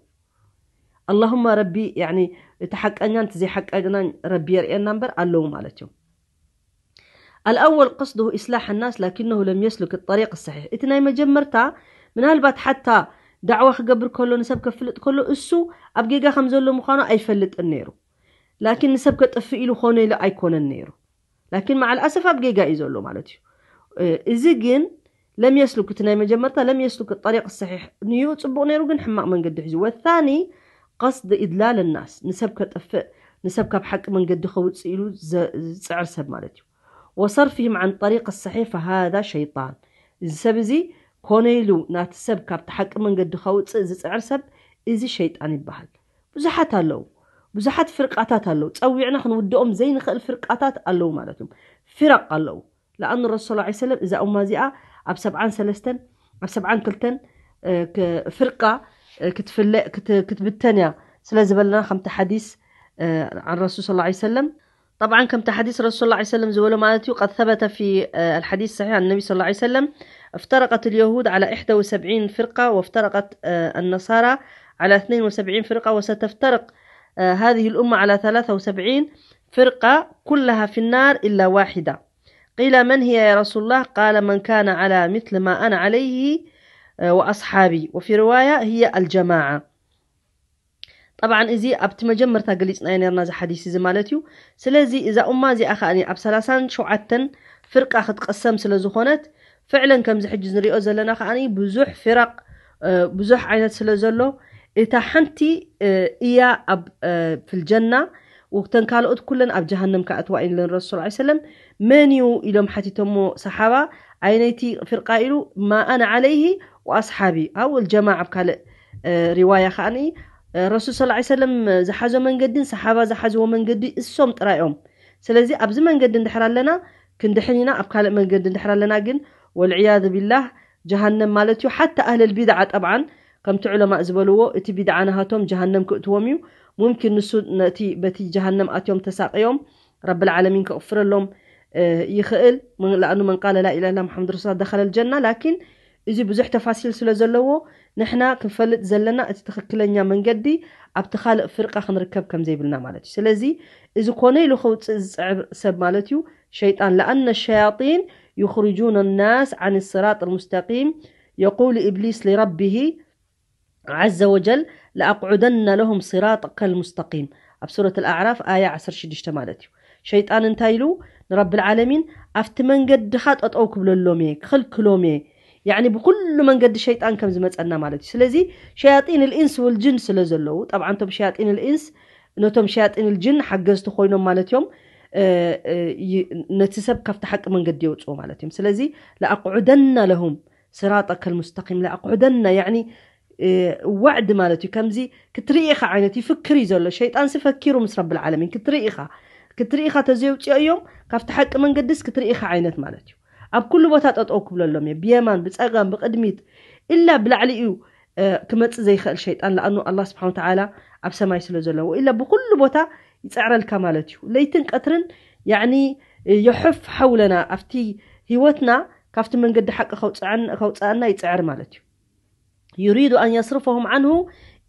ኣላሁማ ረቢ ያኒ እቲ ሓቀኛን እቲ ዘይሓቀኛን ረቢ የርእየና እምበር ኣለዉ ማለት እዮም الأول قصده إصلاح الناس لكنه لم يسلك الطريق الصحيح እቲ ናይ መጀመርታ ምናልባት ሓታ ዳዕዋ ክገብር ከሎ ንሰብ ከፍልጥ ከሎ እሱ ኣብ ጌጋ ከም ዘሎ ምዃኑ ኣይፈልጥን ነይሩ ላኪን ንሰብ ከጥፍእ ኢሉ ኾነ ኢሉ ኣይኮነን ነይሩ ላኪን መዓል ኣሰፍ ኣብ ጌጋ እዩ ዘሎ ማለት እዩ እዚ ግን ለም የስሉክ እቲ ናይ መጀመርታ ለም የስሉክ ጠሪቅ ሰሒሕ ንዩ ፅቡቅ ነይሩ ግን ሕማቅ መንገዲ ሒዙ ወታኒ ቀስድ ኢድላል ናስ ንሰብ ከጥፍእ ንሰብ ካብ ሓቂ መንገዲ ከውፅእ ኢሉ ዝፅዕር ሰብ ማለት እዩ ወሰርፍህም ዓን ጠሪቅ ሰሒሕ ፈሃዛ ሸይጣን እዚ ሰብ እዚ ኮነ ኢሉ ናቲ ሰብ ካብቲ ሓቂ መንገዲ ከውፅእ ዝፅዕር ሰብ እዚ ሸይጣን ይበሃል ብዙሓት ኣለዉ ብዙሓት ፍርቃታት ኣለዉ ጸዊዕና ክንውድኦም ዘይንኽእል ፍርቃታት ኣለዉ ማለት እዮም ፊረቅ ኣለዉ ለኣኑ ረሱል ስ ሰለም እዛ ኡማ እዚኣ ኣብ ሰብዓን ሰለስተን ኣብ ሰብዓን ክልተን ፍርቃ ክትብተን እያ ስለ ዝበለና ከምቲ ሓዲስ عن رسول صلى الله عليه وسلم طبعا كم تحديث رسول الله عليه وسلم زولو مالتيو قد ثبت في الحديث الصحيح عن النبي صلى الله عليه وسلم افترقت اليهود على إحدى وسبعين فرقة وافترقت النصارى على اثنين وسبعين فرقة وستفترق هذه الأمة على ثلاثة وسبعين فرقة كلها في النار إلا واحدة قيل من هي يا رسول الله؟ قال من كان على مثل ما أنا عليه وأصحابي وفي رواية هي الجماعة طبعا እዚ ኣብቲ መጀመርታ ገሊፅናዮ ነርና እዚ ሓዲስ እዚ ማለት እዩ ስለዚ እዛ ኡማ እዚኣ ከዓኒ ኣብ ሰላሳን ሸውዓተን ፍርቃ ክትቀሰም ስለ ዝኾነት ፍዕለን ከምዚ ሕጂ ንሪኦ ዘለና ከዓኒ ብዙሕ ፊራቅ ብዙሕ ዓይነት ስለ ዘሎ እታ ሓንቲ እያ ኣብ ፍልጀና ወተን ካልኦት ኩለን ኣብ ጀሃነም ከኣትዋ ኢለን ረሱል ላ ሰለም መን እዩ ኢሎም ሓቲቶሞ ሰሓባ ዓይነይቲ ፍርቃ ኢሉ ማ ኣነ ዓለይሂ ወኣስሓቢ ኣው ልጀማ ኣብ ካልእ ሪዋያ ከዓኒ ረሱል ስ ሰለም ዝሓዞ መንገዲን ሰሓባ ዝሓዝዎ መንገዲ እሶም ጥራዮም ስለዚ ኣብዚ መንገዲ እንድሕር ኣለና ክንድሕን ኢና ኣብ ካልእ መንገዲ እንድሕር ኣለና ግን ወልዕያذ ቢላህ ጀሃነም ማለት እዩ ሓታ ኣህለል ቢድዓ ጠብዓን ከምቲ ዑለማእ ዝበልዎ፣ እቲ ቢድዓ ናሃቶም ጀሃነም ክእትዎም እዩ። ሙምኪን ንሱ ነቲ በቲ ጀሃነም ኣትዮም ተሳቅዮም ረብል ዓለሚን ክቕፍረሎም፣ እ፣ ይኽእል። መን-፣ ለኣኑ መን ቃለ ላ ኢላሃ ኢላ ሙሓመድ ረሱሉላህ ደኸለል ጀና። ላኪን እዚ ብዙሕ ተፋሲል ስለ ዘለዎ፣ ንሕና ክንፈልጥ ዘለና እቲ ትኽክለኛ መንገዲ ኣብቲ ካልእ ፍርቃ ክንርከብ ከም ዘይብልና ማለት እዩ። ስለዚ እዚ ኮነ ኢሉ ከውፅእ ዝፅዕር ሰብ ማለት እዩ ሸይጣን። ለኣነ ሸያጢን ዩኽርጁነ ናስ ዓን ስራጥ ልሙስተቂም። የቁሉ ኢብሊስ ሊረቢሂ ዓዘ ወጀል፣ ለኣቅዑደና ለሁም ሲራጠከ ልሙስተቂም። ኣብ ሱረት ኣልኣዕራፍ ኣያ ዓሰርተ ሽዱሽተ ማለት እዩ። ሸይጣን እንታይ ኢሉ ንረብል ዓለሚን፣ ኣብቲ መንገድኻ ጠጠው ክብለሎም እየ፣ ክኽልክሎም እየ። ያዕኒ ብኩሉ መንገዲ ሸይጣን ከም ዝመፀና ማለት እዩ። ስለዚ ሸያጢን ልኢንስ ወልጅን ስለ ዘለዉ፣ ጠብዓ እንቶም ሸያጢን ልኢንስ ነቶም ሸያጢን ልጅን ሓገዝቲ ኮይኖም ማለት እዮም። እ፣ እ፣ ይ-፣ ነቲ ሰብ ካብቲ ሓቂ መንገዲ የውፅኡ ማለት እዮም። ስለዚ ለኣቅዑደና ለሁም ስራጠከ ልሙስተቂም፣ ለኣቅዑደና፣ ያዕኒ፣ እ፣ ዋዕዲ ማለት እዩ። ከምዚ ክትርኢ ኢኻ ዓይነት ይፍክር እዩ ዘሎ። ሸይጣንሲ ፈኪሩ ምስ ረብል ዓለሚን ክትርኢ ኢኻ። ክትርኢ ኢኻ ተዘየውፅኦ እዮም ካብቲ ሓቂ መንገድስ ክትርኢ ኢኻ ዓይነት ማለት እዩ። ኣብ ኩሉ ቦታ ጠጠው ክብለሎም እየ። ብየማን፣ ብፀጋም፣ ብቅድሚት፣ ኢላ ብላዕሊ እዩ፣ እ፣ ክመፅእ ዘይኽእል ሸይጣን። ለኣኑ ኣላህ ስብሓን ወተዓላ ኣብ ሰማይ ስለ ዘለዎ። ኢላ ብኩሉ ቦታ ይፅዕረልካ ማለት እዩ። ለይትን ቀትርን፣ ያዕኒ፣ የሕፍ ሓውለና ኣብቲ ህይወትና ካብቲ መንገዲ ሓቂ ከውፅዐን-፣ ከውፅኣና ይፅዕር ማለት እዩ። ዩሪዱ ኣን የስርፈሁም ዓንሁ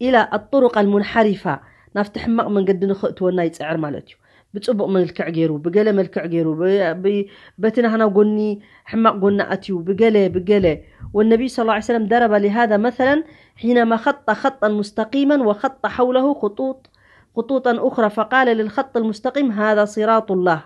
ኢላ ኣጡሩቅ ኣልሙንሓሪፋ፣ ናብቲ ሕማቕ መንገዲ ንኽእትወና ይፅዕር ማለት እዩ። ብፅቡቕ መልክዕ ገይሩ፣ ብገለ መልክዕ ገይሩ፣ ብ-፣ ብ-፣ በቲ ናህና ጎኒ ሕማቕ ጎኒ ኣትዩ፣ ብገለ፣ ብገለ። والنبي صلى الله عليه وسلم ضرب لهذا مثلا حينما خط خطا مستقيما وخط حوله خطوط، خطوطا أخرى، فقال للخط المستقيم: هذا صراط الله،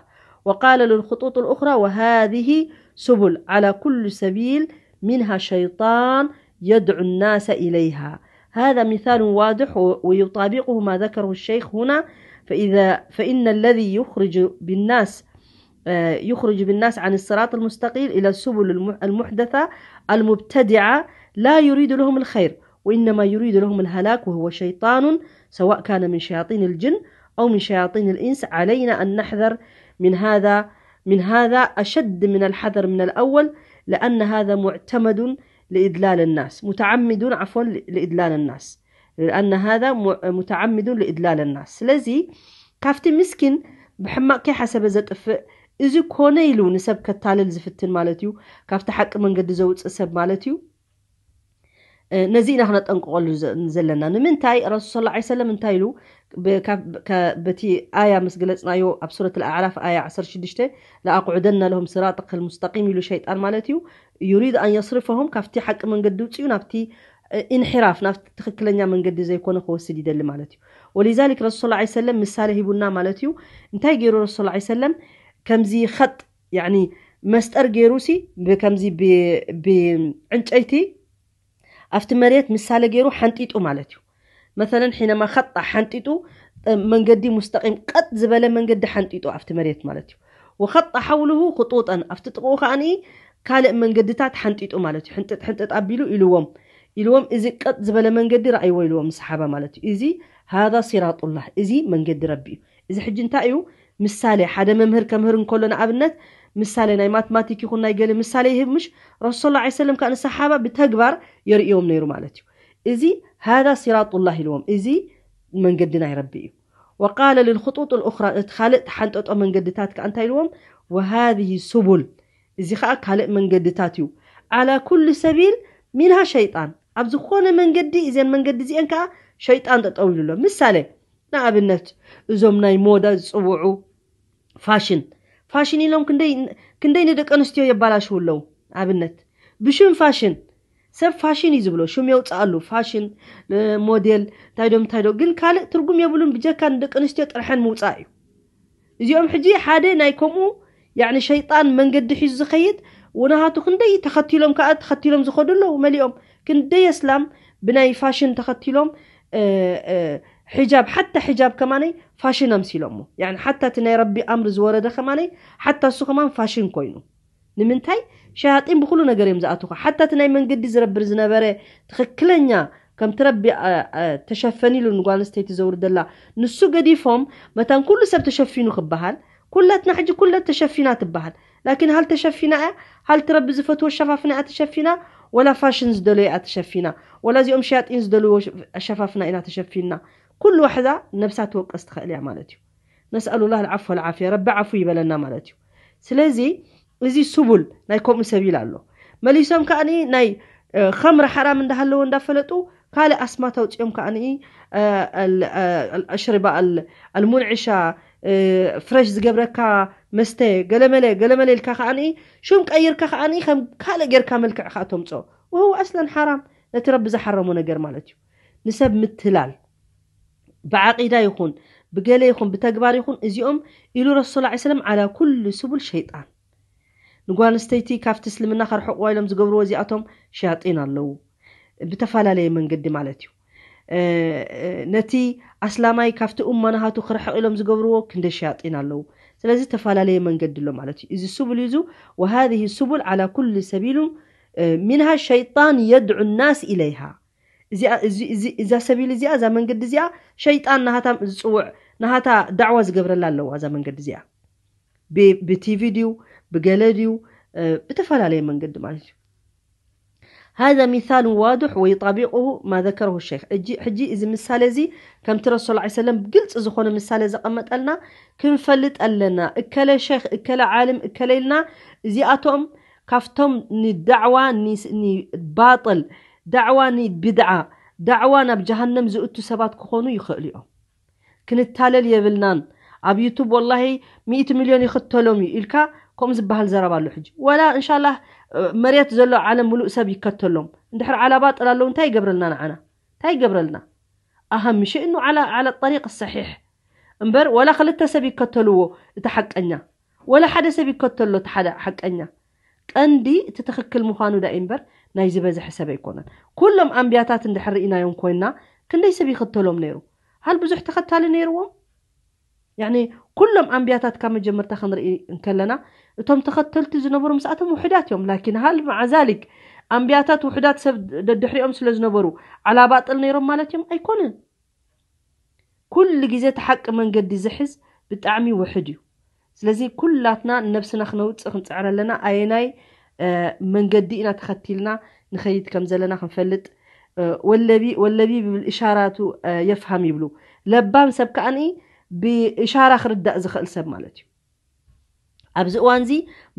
وقال للخطوط الأخرى: وهذه سبل، على كل سبيل منها شيطان يدعو الناس إليها. هذا مثال واضح و-، ويطابقه ما ذكره الشيخ هنا. فإذا، فإن الذي يخرج بالناس، آه، يخرج بالناس عن الصراط المستقيم إلى السبل الم-، المحدثة المبتدعة لا يريد لهم الخير، وإنما يريد لهم الهلاك، وهو شيطان، سواء كان من شياطين الجن أو من شياطين الإنس. علينا أن نحذر من هذا، من هذا أشد من الحذر من الأول، لأن هذا معتمد لإضلال الناس، متعمد، عفوا، لإضلال الناس، لأن هذا م-، متعمد لإضلال الناس. ስለዚ ካብቲ ምስኪን ብሕማቕ ከይሓሰበ ዘጥፍእ፣ እዚ ኮነ ኢሉ ንሰብ ከታልል ዝፍትን ማለት እዩ፣ ካብቲ ሓቂ መንገዲ ዘውፅእ ሰብ ማለት እዩ። እ፣ ነዚ ኢና ክነጠንቅቐሉ ዘ-፣ ዘለና። ንምንታይ? ረሱል ሰለላሁ ዐለይሂ ወሰለም እንታይ ኢሉ? ብ-፣ ካብ፣ ከ-፣ በቲ ኣያ ምስ ገለጽናዮ፣ ኣብ ሱረት ኣልኣዕራፍ ኣያ ዓሰርተ ሽዱሽተ፣ "ለኣቅዑደነ ለሁም ስራጠከ ልሙስተቂም" ኢሉ ሸይጣን ማለት እዩ። ዩሪድ ኣን የስርፈሁም፣ ካብቲ ሓቂ መንገዲ ውፅኡ ናብቲ፣ እ፣ ኢንሒራፍ፣ ናብቲ ትኽክለኛ መንገዲ ዘይኮነ ክወስድ ይደሊ ማለት እዩ። ወሊዛሊክ ረሱል ሰለላሁ ዐለይሂ ወሰለም ምሳሌ ሂቡና ማለት እዩ። እንታይ ገይሩ ረሱል ሰለላሁ ዐለይሂ ወሰለም? ከምዚ ኸጥ፣ ያዕኒ መስጠር ገይሩ ሲ፣ ብከምዚ ብ-፣ ብዕንጨይቲ ኣብቲ መሬት ምሳሌ ገይሩ ሓንጢጡ ማለት እዩ። መሰለን ሒነማ ኸጣ ሓንጢጡ፣ እ፣ መንገዲ ሙስተቂም ቀጥ ዝበለ መንገዲ ሓንጢጡ ኣብቲ መሬት ማለት እዩ። ወኸጣ ሓውልሁ ክጡጠን፣ ኣብቲ ጥቕኡ ከኣኒ ካልእ መንገድታት ሓንጢጡ ማለት እዩ። ሕንጥጥ ሕንጥጥ ኣቢሉ ኢልዎም፣ ኢልዎም እዚ ቀጥ ዝበለ መንገዲ ረኣይዎ ኢልዎም ንሰሓባ ማለት እዩ። እዚ ሃዛ ሲራጡላህ፣ እዚ መንገዲ ረቢ እዩ። እዚ ሕጂ እንታይ እዩ? ምሳሌ፣ ሓደ መምህር ከምህር እንከሎ ንኣብነት ምሳሌ ናይ ማትማቲክ ይኹን ናይ ገለ ምሳሌ ይህብ ምሽ? ረሱል ሰለላሁ ዐለይሂ ወሰለም ከኣ ንሰሓባ ብተግባር የርእዮም ነይሩ ማለት እዩ። እዚ ሃዛ ሲራጡላህ ኢልዎም፣ እዚ መንገዲ ናይ ረቢ እዩ። ወቃለ ልልኽጡጥ ልኡኽራ፣ እቲ ካልእ ተሓንጠጦ መንገድታት ከኣ እንታይ ኢልዎም? ወሃዚህ ሱቡል፣ እዚ ከኣ ካልእ መንገድታት እዩ። ዓላ ኩሉ ሰቢል ሚንሃ ሸይጣን፣ ኣብ ዝኾነ መንገዲ፣ እዘን መንገዲ እዚአን ከኣ ሸይጣን ጠጠው ኢሉ ኣሎ። ምሳሌ፣ ንኣብነት እዞም ናይ ሞዳ ዝጽውዑ ፋሽን፣ ፋሽን ኢሎም ክንደይ፣ ክንደይ ንደቂ ኣንስትዮ የባላሽው ኣለዉ። ኣብነት ብሽም ፋሽን፣ ሰብ ፋሽን እዩ ዝብሎ፣ ሽም የውፅኣሉ፣ ፋሽን፣ እ፣ ሞዴል፣ እንታይ ዶ እንታይ ዶ፣ ግን ካልእ ትርጉም የብሉን፣ ብጀካ ንደቂ ኣንስትዮ ጥርሐን ምውፃእ እዩ። እዚኦም ሕጂ ሓደ ናይ ከምኡ፣ ያዕኒ ሸይጣን መንገዲ ሒዙ ዝኸይድ፣ ወናሃቱ ክንደይ ተኸቲሎም ከኣ ተኸቲሎም ዝኸዱ ኣለዉ መሊኦም። ክንደይ ኣስላም ብናይ ፋሽን ተኸቲሎም፣ እ፣ እ፣ ሒጃብ፣ ሓታ ሒጃብ ከማነይ ፋሽን ኣምሲሎሞ። ያዕኒ ሓታ እቲ ናይ ረቢ ኣምሪ ዝወረደ ከማነይ፣ ሓታ እሱ ከማን ፋሽን ኮይኑ። ንምንታይ? ሸያጢን ብኹሉ ነገር እዮም ዝኣትውኻ። ሓታ እቲ ናይ መንገዲ ዝረብር ዝነበረ ትኽክለኛ፣ ከምቲ ረቢ፣ እ፣ እ፣ ተሸፈን ኢሉ ንጓል ኣንስተይቲ ዘውርደላ፣ ንሱ ገዲፎም፣ መታን ኩሉ ሰብ ተሸፊኑ ክበሃል፣ ኩላትና ሕጂ ኩለት ተሸፊና ትበሃል። ላኪን ሃል ተሸፊና እያ? ሃል እቲ ረቢ ዝፈትዎ ሸፋፍና እያ ተሸፊና? ወላ ፋሽን ዝደለዮ እያ ተሸፊና፣ ወላ እዚኦም ሸያጢን ዝደልዎ ሸፋፍና ኢና ተሸፊንና። ኩሉ ዋሕዛ ነብሳ ትወቀስ ትኽእል እያ ማለት እዩ። ነስኣሉላህ ልዓፍ ወልዓፍያ፣ ረቢ ዓፉ ይበለና ማለት እዩ። ስለዚ እዚ ስቡል ናይ ከምኡ ሰቢል ኣሎ። መሊሶም ከኣኒ ናይ ከምሪ ሓራም እንዳሃለዎ እንዳፈለጡ ካልእ ኣስማት ኣውፅኦም ከኣኒ ኣሽሪባ ኣልሙንዕሻ ፍረሽ ዝገብረካ መስተ ገለመለ ገለመለ ኢልካ ከኣኒ ሹም ቀይርካ ከኣኒ ከም ካልእ ጌርካ መልክዕ ከኣ ተምፅኦ። ወህው ኣስለን ሓራም፣ ነቲ ረቢ ዝሓረሞ ነገር ማለት እዩ። ንሰብ ምትላል ብዓቂዳ ይኹን ብገለ ይኹን ብተግባር ይኹን እዚኦም ኢሉ ረሱል ላ ሰለም ዓላ ኩሉ ስቡል ሸይጣን። ንጓል ኣንስተይቲ ካብቲ እስልምና ከርሕቕዋ ኢሎም ዝገብርዎ እዚኣቶም ሸያጢን ኣለዉ፣ ብተፈላለየ መንገዲ ማለት እዩ። ነቲ ኣስላማይ ካብቲ እማ ናሃቱ ክርሕቕ ኢሎም ዝገብርዎ ክንደ ሸያጢን ኣለዉ። ስለዚ ተፈላለየ መንገዲ ኣሎ ማለት እዩ። እዚ ስቡል እዩ። እዚ وهذه السبل على كل سبيل منها شيطان يدعو الناس إليها። እዚኣ እዚ እዚ እዛ ሰቢል እዚኣ እዛ መንገዲ እዚኣ ሸይጣን ናሃታ ዝጽውዕ ናሃታ ዳዕዋ ዝገብረላ ኣለዋ እዛ መንገዲ እዚኣ ብ- ብቲቪ ድዩ ብገለ ድዩ እ፣ ብተፈላለየ መንገዲ ማለት እዩ። هذا مثال واضح ويطابقه ما ذكره الشيخ። እጂ ሕጂ እዚ ምሳሌ እዚ ከምቲ ረሱል ላ ሰለም ብግልፂ ዝኾነ ምሳሌ ዘቐመጠልና ክንፈልጥ ኣለና። እከለ ሸይኽ እከለ ዓልም እከለ ኢልና እዚኣቶም ካብቶም ንዳዕዋ ኒስ- ንባጥል ዳዕዋ ንብድዓ ዳዕዋ ናብ ጀሃነም ዝእቱ ሰባት ክኾኑ ይኽእሉ እዮም። ክንታለል የብልናን። ኣብ ዩቱብ ወላሂ ሚእቲ ሚልዮን ይኽተሎም እዩ ኢልካ ከምኡ ዝበሃል ዘረባ ኣሎ። ሕጂ ወላ እንሻላህ መሬት ዘሎ ዓለም ሙሉእ ሰብ ይከተሎም እንድሕር ዓላ ባጥል ኣለዉ እንታይ ይገብረልና ንዓና እንታይ ይገብረልና? ኣሃም ሸእኑ ዓላ ዓላ ጠሪቅ ሰሒሕ እምበር ወላ ክልተ ሰብ ይከተልዎ እቲ ሓቀኛ ወላ ሓደ ሰብ ይከተሎ እቲ ሓደ ሓቀኛ ቀንዲ እቲ ትኽክል ምዃኑ ዳ እምበር ናይ ዝበዝሐ ሰብ ኣይኮነን። ኩሎም ኣንብያታት እንድሕር ርኢናዮም ኮይና ክንደይ ሰብ ይኽተሎም ነይሩ? ሃል ብዙሕ ተኸታሊ ነይርዎም? ያኒ ኩሎም ኣንብያታት ካብ መጀመርታ ክንርኢ እንከለና እቶም ተኸተልቲ ዝነበሩ ምስኣቶም ውሑዳት እዮም። ላኪን ሃል መዓ ዛሊክ ኣንብያታት ውሑዳት ሰብ ደድሕሪኦም ስለ ዝነበሩ ዓላ ባጥል ነይሮም ማለት እዮም? ኣይኮነን። ኩሉ ግዜ እቲ ሓቂ መንገዲ ዝሕዝ ብጣዕሚ ውሕድ እዩ። ስለዚ ኩላትና ንነብስና ክነውፅእ ክንፅዕር ኣለና። ኣየናይ መንገዲ ኢና ተኸቲልና ንኸይድ ከም ዘለና ክንፈልጥ ወለቢ ወለቢ ብብል እሻራቱ የፍሃም ይብሉ። ለባም ሰብ ከኣኒ ብእሻራ ክርዳእ ዝኽእል ሰብ ማለት እዩ። ኣብዚ እዋን እዚ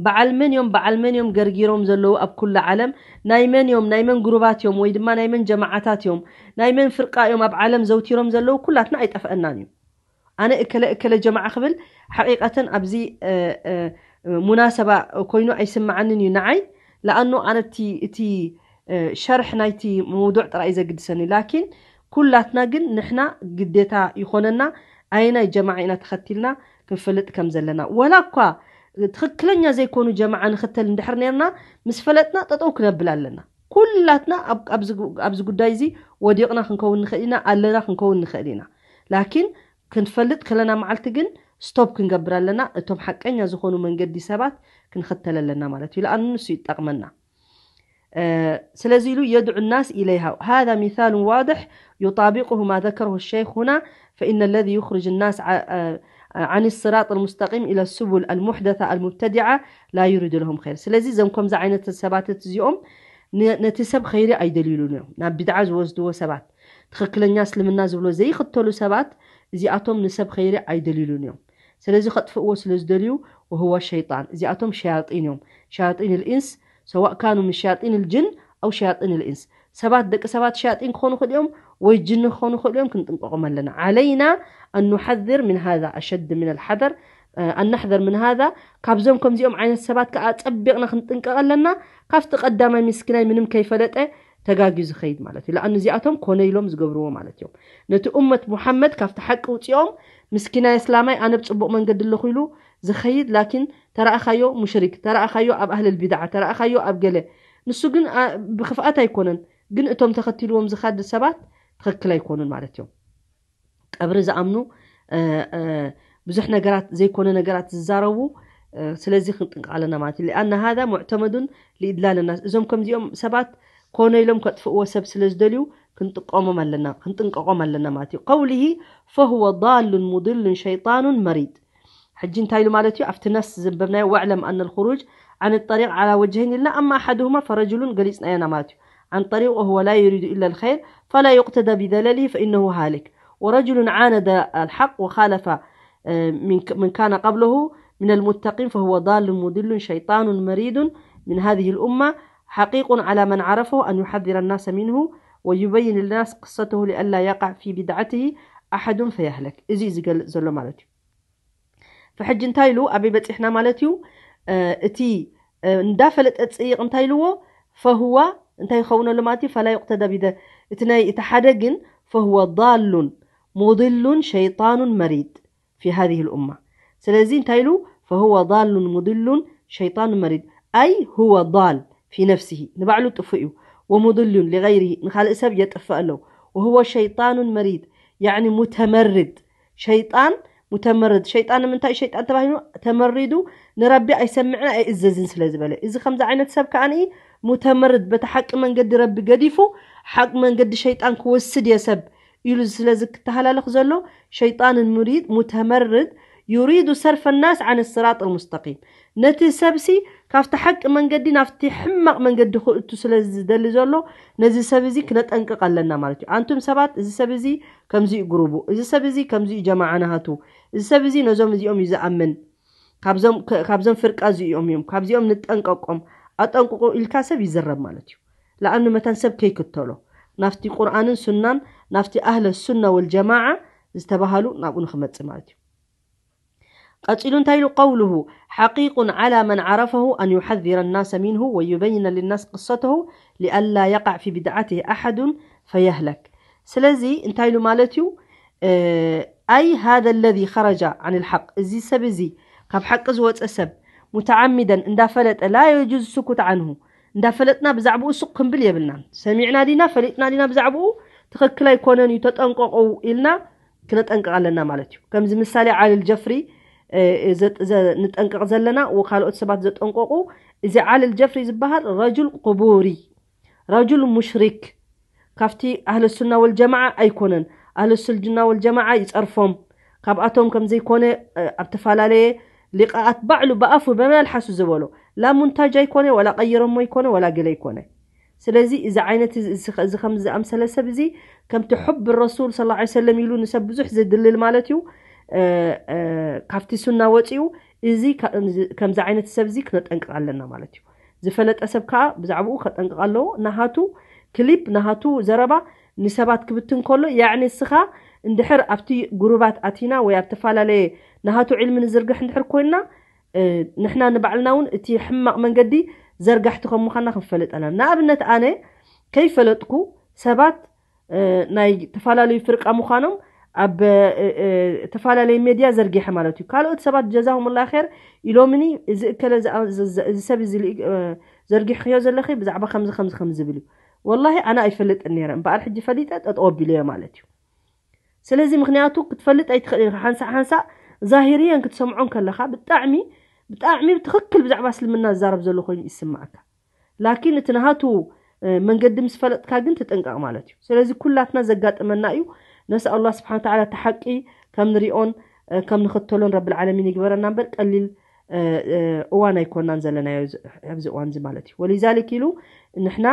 በዓል መን እዮም በዓል መን እዮም ገርጊሮም ዘለዉ ኣብ ኩሉ ዓለም ናይ መን እዮም ናይ መን ግሩባት እዮም ወይ ድማ ናይ መን ጀማዓታት እዮም ናይ መን ፍርቃ እዮም ኣብ ዓለም ዘውቲሮም ዘለዉ ኩላትና ኣይጠፍአናን እዩ። ኣነ እከለ እከለ ጀማዓ ክብል ሓቂቀተን ኣብዚ ሙናሰባ ኮይኑ ኣይስምዓንን እዩ ንዓይ። ለኣኑ ኣነ እቲ እቲ ሸርሕ ናይቲ መውዱዕ ጥራይ ዘግድሰኒ ላኪን ኩላትና ግን ንሕና ግዴታ ይኾነና ኣየናይ ጀማዓ ኢና ተኸቲልና ክንፈልጥ ከም ዘለና ወላ እኳ ትኽክለኛ ዘይኮኑ ጀማዓ ንኽተል እንድሕር ነርና ምስ ፈለጥና ጠጠው ክነብል ኣለና። ኩላትና ኣብዚ ጉዳይ እዚ ወዲቕና ክንከውን ንኽእል ኢና ኣለና ክንከውን ንኽእል ኢና። ላኪን ክንፈልጥ ከለና መዓልቲ ግን ስቶፕ ክንገብር ኣለና። እቶም ሓቀኛ ዝኾኑ መንገዲ ሰባት ክንኽተል ኣለና ማለት እዩ። ለኣኑ ንሱ ይጠቕመና። ስለዚ ኢሉ يدعو الناس إليها هذا مثال واضح يطابقه ما ذكره الشيخ هنا فإن الذي يخرج الناس عن الصراط المستقيم إلى السبل المحدثة المبتدعة لا يريد لهم خير። ስለዚ እዞም ከምዚ ዓይነት ሰባት እዚኦም ነቲ ሰብ ኸይሪ ኣይደልዩሉን እዮም። ናብ ቢድዓ ዝወስድዎ ሰባት ትኽክለኛ እስልምና ዝብሎ ዘይኽተሉ ሰባት እዚኣቶም ንሰብ ኸይሪ ኣይደልዩሉን እዮም። ስለዚ ከጥፍእዎ ስለ ዝደልዩ وهو شيطان እዚኣቶም ሸያጢን እዮም። ሸያጢን الإنس سواء كانوا من شياطين الجن أو شياطين الإنس ሰባት ደቂ ሰባት ሸያጢን ክኾኑ ክእል እዮም ወይ ጅን ክኾኑ ክእል እዮም ክንጥንቀቆም ኣለና። علينا أن نحذر من هذا أشد من الحذر أن نحذر من هذا ካብዞም ከምዚኦም ዓይነት ሰባት ከዓ ፀቢቕና ክንጥንቀቕ ኣለና። ካብቲ ቀዳማይ ምስኪናይ ምንም ከይፈለጠ ተጋግዩ ዝኸይድ ማለት እዩ። ለኣኑ እዚኣቶም ኮነ ኢሎም ዝገብርዎ ማለት እዮም። ነቲ ኡመት ሙሓመድ ካብቲ ሓቂ ውፅኦም ምስኪናይ እስላማይ ኣነ ብፅቡቕ መንገዲ ኣለኹ ኢሉ ዝኸይድ ላኪን ተረኣኻዮ ሙሽሪክ ተረኣኻዮ ኣብ ኣህልል ቢድዓ ተረኣኻዮ ኣብ ገለ ንሱ ግን ብክፍኣት ኣይኮነን ግን እቶም ተኸቲልዎም ዝኸድ ሰባት ትኽክል ኣይኮኑን ማለት እዮም። ቀብሪ ዝኣምኑ ብዙሕ ነገራት ዘይኮነ ነገራት ዝዛረቡ ስለዚ ክንጥንቀቕ ኣለና ማለት እዩ። لأن هذا معتمد لإضلال الناس እዞም ከምዚኦም ሰባት ኮነ ኢሎም ከጥፍእዎ ሰብ ስለ ዝደልዩ ክንጥቀሞም ኣለና ክንጥንቀቆም ኣለና ማለት እዩ። قوله فهو ضال مضل شيطان مريد ሕጂ እንታይ ኢሉ ማለት እዩ ኣብቲ ነስ ዘንበብናዮ واعلم أن الخروج عن الطريق على وجهين إلا أما أحدهما فرجل ገሊጽናዮና ማለት እዩ. عن طريق وهو لا يريد إلا الخير فلا يقتدى بدلاله فإنه هالك ورجل عاند الحق وخالف من من كان قبله من المتقين فهو ضال مضل شيطان مريد من هذه الأمة حقيق على من عرفه أن يحذر الناس منه ويبين للناس قصته لئلا يقع في بدعته أحد فيهلك እዚ ዝገልጽ ዘሎ ማለት እዩ። فحج እንታይ ኢሉ ኣበይ በጺሕና ማለት እዩ። እቲ እንዳፈለጠ ጽይቕ እንታይ ኢልዎ ፈህዋ እንታይ ይኸውን ኣሎ ማለት እዩ ፈላ ይቅተዳ ቢደ እቲ ናይ እቲ ሓደ ግን فهو ضال مضل شيطان مريد في هذه الأمة ስለዚ እንታይ ኢሉ فهو ضال مضل شيطان مريد أي هو ضال في نفسه ንባዕሉ ጥፉእ እዩ ومضل لغيره ንኻልእ ሰብ የጥፍእ ኣለዉ وهو شيطان مريد يعني متمرد ሸይጣን متمرد ሸይጣን ንምንታይ ሸይጣን ተባሂሉ ተመሪዱ ንረቢ ኣይሰምዕን ኣይእዘዝን ስለ ዝበለ እዚ ከምዚ ዓይነት ሰብ ከኣ متمرد በቲ ሓቂ መንገዲ ረቢ ገዲፉ ሓቂ መንገዲ ሸይጣን ክወስድ እየ ሰብ ኢሉ ስለ ዝክተሃላለኽ ዘሎ شيطان مريد متمرد يريد صرف الناس عن الصراط المستقيم ነቲ ሰብሲ ካብቲ ሓቂ መንገዲ ናብቲ ሕማቕ መንገዲ ክእቱ ስለ ዝደሊ ዘሎ ነዚ ሰብ እዚ ክነጠንቅቕ ኣለና ማለት እዩ። ኣንቱም ሰባት እዚ ሰብ እዚ ከምዚ እዩ ግሩቡ፣ እዚ ሰብ እዚ ከምዚ እዩ ጀማዓ ናሃቱ፣ እዚ ሰብ እዚ ነዞም እዚኦም እዩ ዝኣምን፣ ካብዞም ፍርቃ እዚኦም እዮም፣ ካብዚኦም ንጠንቀቆም፣ ኣጠንቅቁ ኢልካ ሰብ ይዝረብ ማለት እዩ። ለኣኑ መታን ሰብ ከይክተሎ ናፍቲ ቁርኣንን ሱናን ናፍቲ ኣህለ ሱና ወልጀማዓ ዝተባሃሉ ናብኡ ንክመጽእ ማለት እዩ። ቀጺሉ እንታይ ኢሉ قوله حقيق على من عرفه أن يحذر الناس منه ويبين للناس قصته لئلا يقع في بدعته أحد فيهلك ስለዚ እንታይ ኢሉ ማለት እዩ أي هذا الذي خرج عن الحق እዚ ሰብ እዚ ካብ ሓቂ ዝወፀ ሰብ متعمدا እንዳፈለጠ لا يجوز السكوت عنه እንዳፈለጥና ብዛዕባኡ ሱቕ ክንብል የብልናን ሰሚዕና ዲና ፈሊጥና ዲና ብዛዕባኡ ትኽክል ኣይኮነን እዩ ተጠንቀቑ ኢልና ክነጠንቅቕ ኣለና ማለት እዩ። ከምዚ ምሳሌ ዓሊ ልጀፍሪ ንጠንቅቕ ዘለና ካልኦት ሰባት ዘጠንቀቑ እዚ ዓሊ ልጀፍሪ ዝበሃል ረጁል ቁቡሪ ረጁል ሙሽሪክ ካብቲ ኣህለ ሱና ወልጀማዓ ኣይኮነን። ኣህለ ሱና ወልጀማዓ ይጸርፎም ካብኣቶም ከም ዘይኮነ ኣብ ተፈላለየ ሊቃኣት ባዕሉ ብኣፉ በመልሓሱ ዝበሎ ላ ሙንታጅ ኣይኮነ ወላ ቀይሮሞ ኣይኮነ ወላ ገለ ኣይኮነ ስለዚ እዚ ዓይነት እዚ ከም ዝኣምሰለ ሰብ እዚ ከምቲ ሑብ ረሱል ስ ሰለም ኢሉ ንሰብ ብዙሕ ዝድልል ማለት እዩ ካብቲ ሱና ወፂኡ እዚ ከምዚ ዓይነት ሰብ እዚ ክነጠንቅቕ ኣለና ማለት እዩ ዝፈለጠ ሰብ ከዓ ብዛዕባኡ ከጠንቅቕ ኣለዎ ናሃቱ ክሊፕ ናሃቱ ዘረባ ንሰባት ክብትን ከሎ ያዕኒ እስኻ እንድሕር ኣብቲ ጉሩባት ኣቲና ወይ ኣብ ተፈላለየ ናሃቱ ዕልሚ ንዝርግሕ እንድሕር ኮይንና ንሕና ንባዕልና እውን እቲ ሕማቕ መንገዲ ዘርጋሕቲ ከም ምዃንና ክንፈልጥ ኣለና ንኣብነት ኣነ ከይፈለጥኩ ሰባት ናይ ተፈላለዩ ፍርቃ ምዃኖም ኣብ ተፈላለየ ሜድያ ዘርጊሐ ማለት እዩ ካልኦት ሰባት ጀዛሁም ላ ር ኢሎምኒ እዚ እከለ እዚ ሰብ እዚ ዘርጊሕክዮ ዘለኺ ብዛዕባ ከምዚ ከምዚ ከም ዝብል እዩ ወላሂ ኣነ ኣይፈልጥን ነይረ እምበኣር ሕጂ ፈሊጠ ጠጠወ ኣቢለዮ ማለት እዩ ስለዚ ምክንያቱ ክትፈልጥ ኣይትኽእል ኢኻ ሓንሳእ ሓንሳእ ዛሂርየን ክትሰምዖን ከለኻ ብጣዕሚ ብጣዕሚ ብትኽክል ብዛዕባ እስልምና ዝዛረብ ዘሎ ኮይኑ ይስማዓካ ላኪን እቲ ናሃቱ መንገዲ ምስ ፈለጥካ ግን ትጥንቀቕ ማለት እዩ ስለዚ ኩላትና ዘጋጥመና እዩ ነስ ኣላ ስብሓን ተዓላ እቲ ሓቂ ከም ንሪኦን ከም ንኽተሎን ረብልዓለሚን ይግበረና እምበር ቀሊል እዋን ኣይኮናን ዘለናዮ ኣብዚ እዋን እዚ ማለት እዩ ወሊዛሊክ ኢሉ ንሕና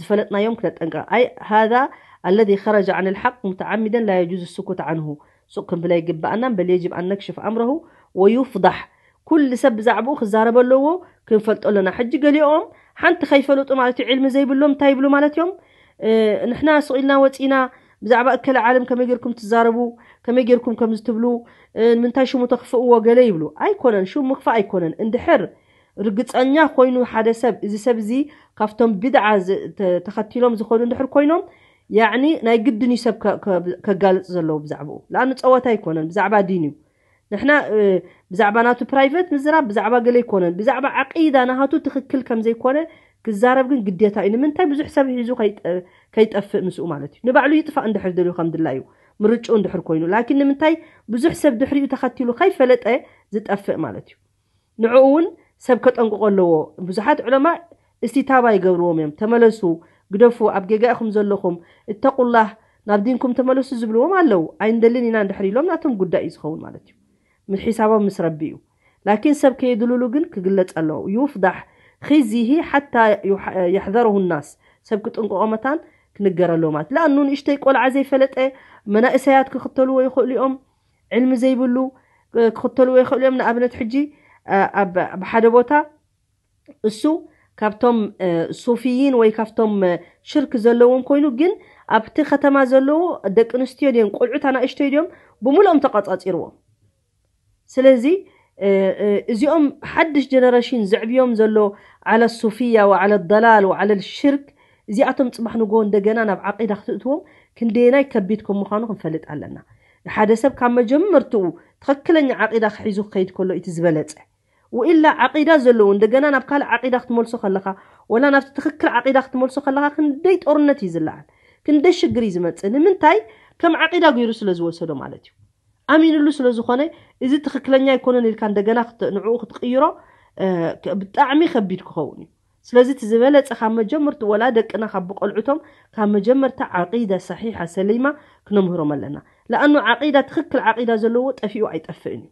ዝፈለጥናዮም ክነጠንቀቕ ኣይ ሃذا الذي خرج عن الحق متعمدا لا يجوز السكوت عنه ሱቕ ክንብል ኣይግባኣናን በል يجب أن نكشف أمره ويفضح ኩሉ ሰብ ብዛዕባኡ ክዛረብ ኣለዎ ክንፈልጦ ኣለና ሕጂ ገሊኦም ሓንቲ ከይፈለጡ ማለት እዩ ዕልሚ ዘይብሎም እንታይ ይብሉ ማለት እዮም ንሕና ስቕ ኢልና ወፂና ብዛዕባ እከለ ዓለም ከመይ ጌርኩም ትዛረቡ ከመይ ጌርኩም ከምዚ ትብሉ ንምንታይ ሽሙ ተኽፍእዎ ገለ ይብሉ ኣይኮነን ሽሙ ምኽፋእ ኣይኮነን እንድሕር ርግፀኛ ኮይኑ ሓደ ሰብ እዚ ሰብ እዚ ካብቶም ብድዓ ተኸቲሎም ዝኸዱ እንድሕር ኮይኖም ያዕኒ ናይ ግድን እዩ ሰብ ከጋልፅ ዘለዎ ብዛዕባኡ ለኣኑ ፀወታ ኣይኮነን ብዛዕባ ዲን እዩ ንሕና ብዛዕባ ናቱ ፕራይቨት ምዝራብ ብዛዕባ ገለ ኣይኮነን ብዛዕባ ዓቂዳ ናሃቱ ትኽክል ከም ዘይኮነ ክዛረብ ግን ግዴታ እዩ ንምንታይ ብዙሕ ሰብ ሒዙ ከይጠፍእ ምስኡ ማለት እዩ ንባዕሉ ይጥፋእ እንድሕር ደልዩ ከም ድላ እዩ ምርጭኡ እንድሕር ኮይኑ ላኪን ንምንታይ ብዙሕ ሰብ ድሕሪኡ ተኸቲሉ ከይፈለጠ ዝጠፍእ ማለት እዩ ንዕኡ እውን ሰብ ከጠንቅቆ ኣለዎ ብዙሓት ዕለማ እስቲታባ ይገብርዎም እዮም ተመለሱ ግደፉ ኣብ ጌጋ ኢኹም ዘለኹም እተቁላህ ናብ ዲንኩም ተመለሱ ዝብልዎም ኣለዉ ኣይንደልን ኢና እንድሕር ኢሎም ናቶም ጉዳይ እዩ ዝኸውን ማለት እዩ ሒሳቦም ምስ ረቢ እዩ ላኪን ሰብ ከየድልሉ ግን ክግለጽ ኣለዎ። ዩፍዳሕ ኺዚሂ ሓታ ዩሕ-፣ የሕዘረሁ ናስ፣ ሰብ ክጥንቀቖ መታን ክንገር ኣለዎ ማለት። ለኣኑ ንእሽተይ ቆልዓ ዘይፈለጠ፣ መናእሰያት ክኽተልዎ ይኽእሉ እዮም፣ ዕልሚ ዘይብሉ፣ እ፣ ክኽተልዎ ይኽእሉ እዮም። ንኣብነት ሕጂ፣ እ፣ ኣብ፣ ኣብ ሓደ ቦታ እሱ ካብቶም፣ እ፣ ሱፊይን ወይ ካብቶም፣ እ፣ ሽርክ ዘለዎም ኮይኑ፣ ግን ኣብቲ ከተማ ዘለዎ ደቂ ኣንስትዮ ድዮም፣ ቆልዑት ኣናእሽተይ ድዮም፣ ብምልኦም ተቐጻጺርዎም። ስለዚ፣ እ፣ እ፣ እዚኦም ሓድሽ ጀነሬሽን ዘዕብዮም ዘሎ ዓለ ሱፊያ ወዓለ ደላል ወዓለ ሽርክ፣ እዚኣቶም ጽባሕ ንግሆ እንደገና ናብ ዓቂዳ ክትእትዎም ክንደየናይ ከቢድ ከም ምዃኑ ክንፈልጥ ኣለና። ሓደ ሰብ ካብ መጀመርትኡ ትኽክለኛ ዓቂዳ ክሒዙ ክኸይድ ከሎ እቲ ዝበለጸ። ወኢላ ዓቂዳ ዘለዎ እንደገና ናብ ካልእ ዓቂዳ ክትመልሶ ከለኻ፣ ወላ ናብቲ ትኽክል ዓቂዳ ክትመልሶ ከለኻ፣ ክንደይ ጦርነት እዩ ዝለዓል፣ ክንደይ ሽግር እዩ ዝመጽእ። ንምንታይ? ከም ዓቂዳ ገይሩ ስለ ዝወሰዶ ማለት እዩ። ኣሚንሉ ስለ ዝኾነ፣ እዚ ትኽክለኛ ኣይኮነን ኢልካ እንደገና ክት-፣ ንዕኡ ክትቕይሮ፣ እ፣ ክ-፣ ብጣዕሚ ከቢድ ክኸውን እዩ። ስለዚ እቲ ዝበለጸ ካብ መጀመርቱ ወላ ደቅና ካብ ብቆልዑቶም ካብ መጀመርታ ዓቂዳ ሰሒሓ ሰሊማ ክነምህሮም ኣለና። ለኣኑ ዓቂዳ፣ ትኽክል ዓቂዳ ዘለዎ ጠፊኡ ኣይጠፍእን እዩ።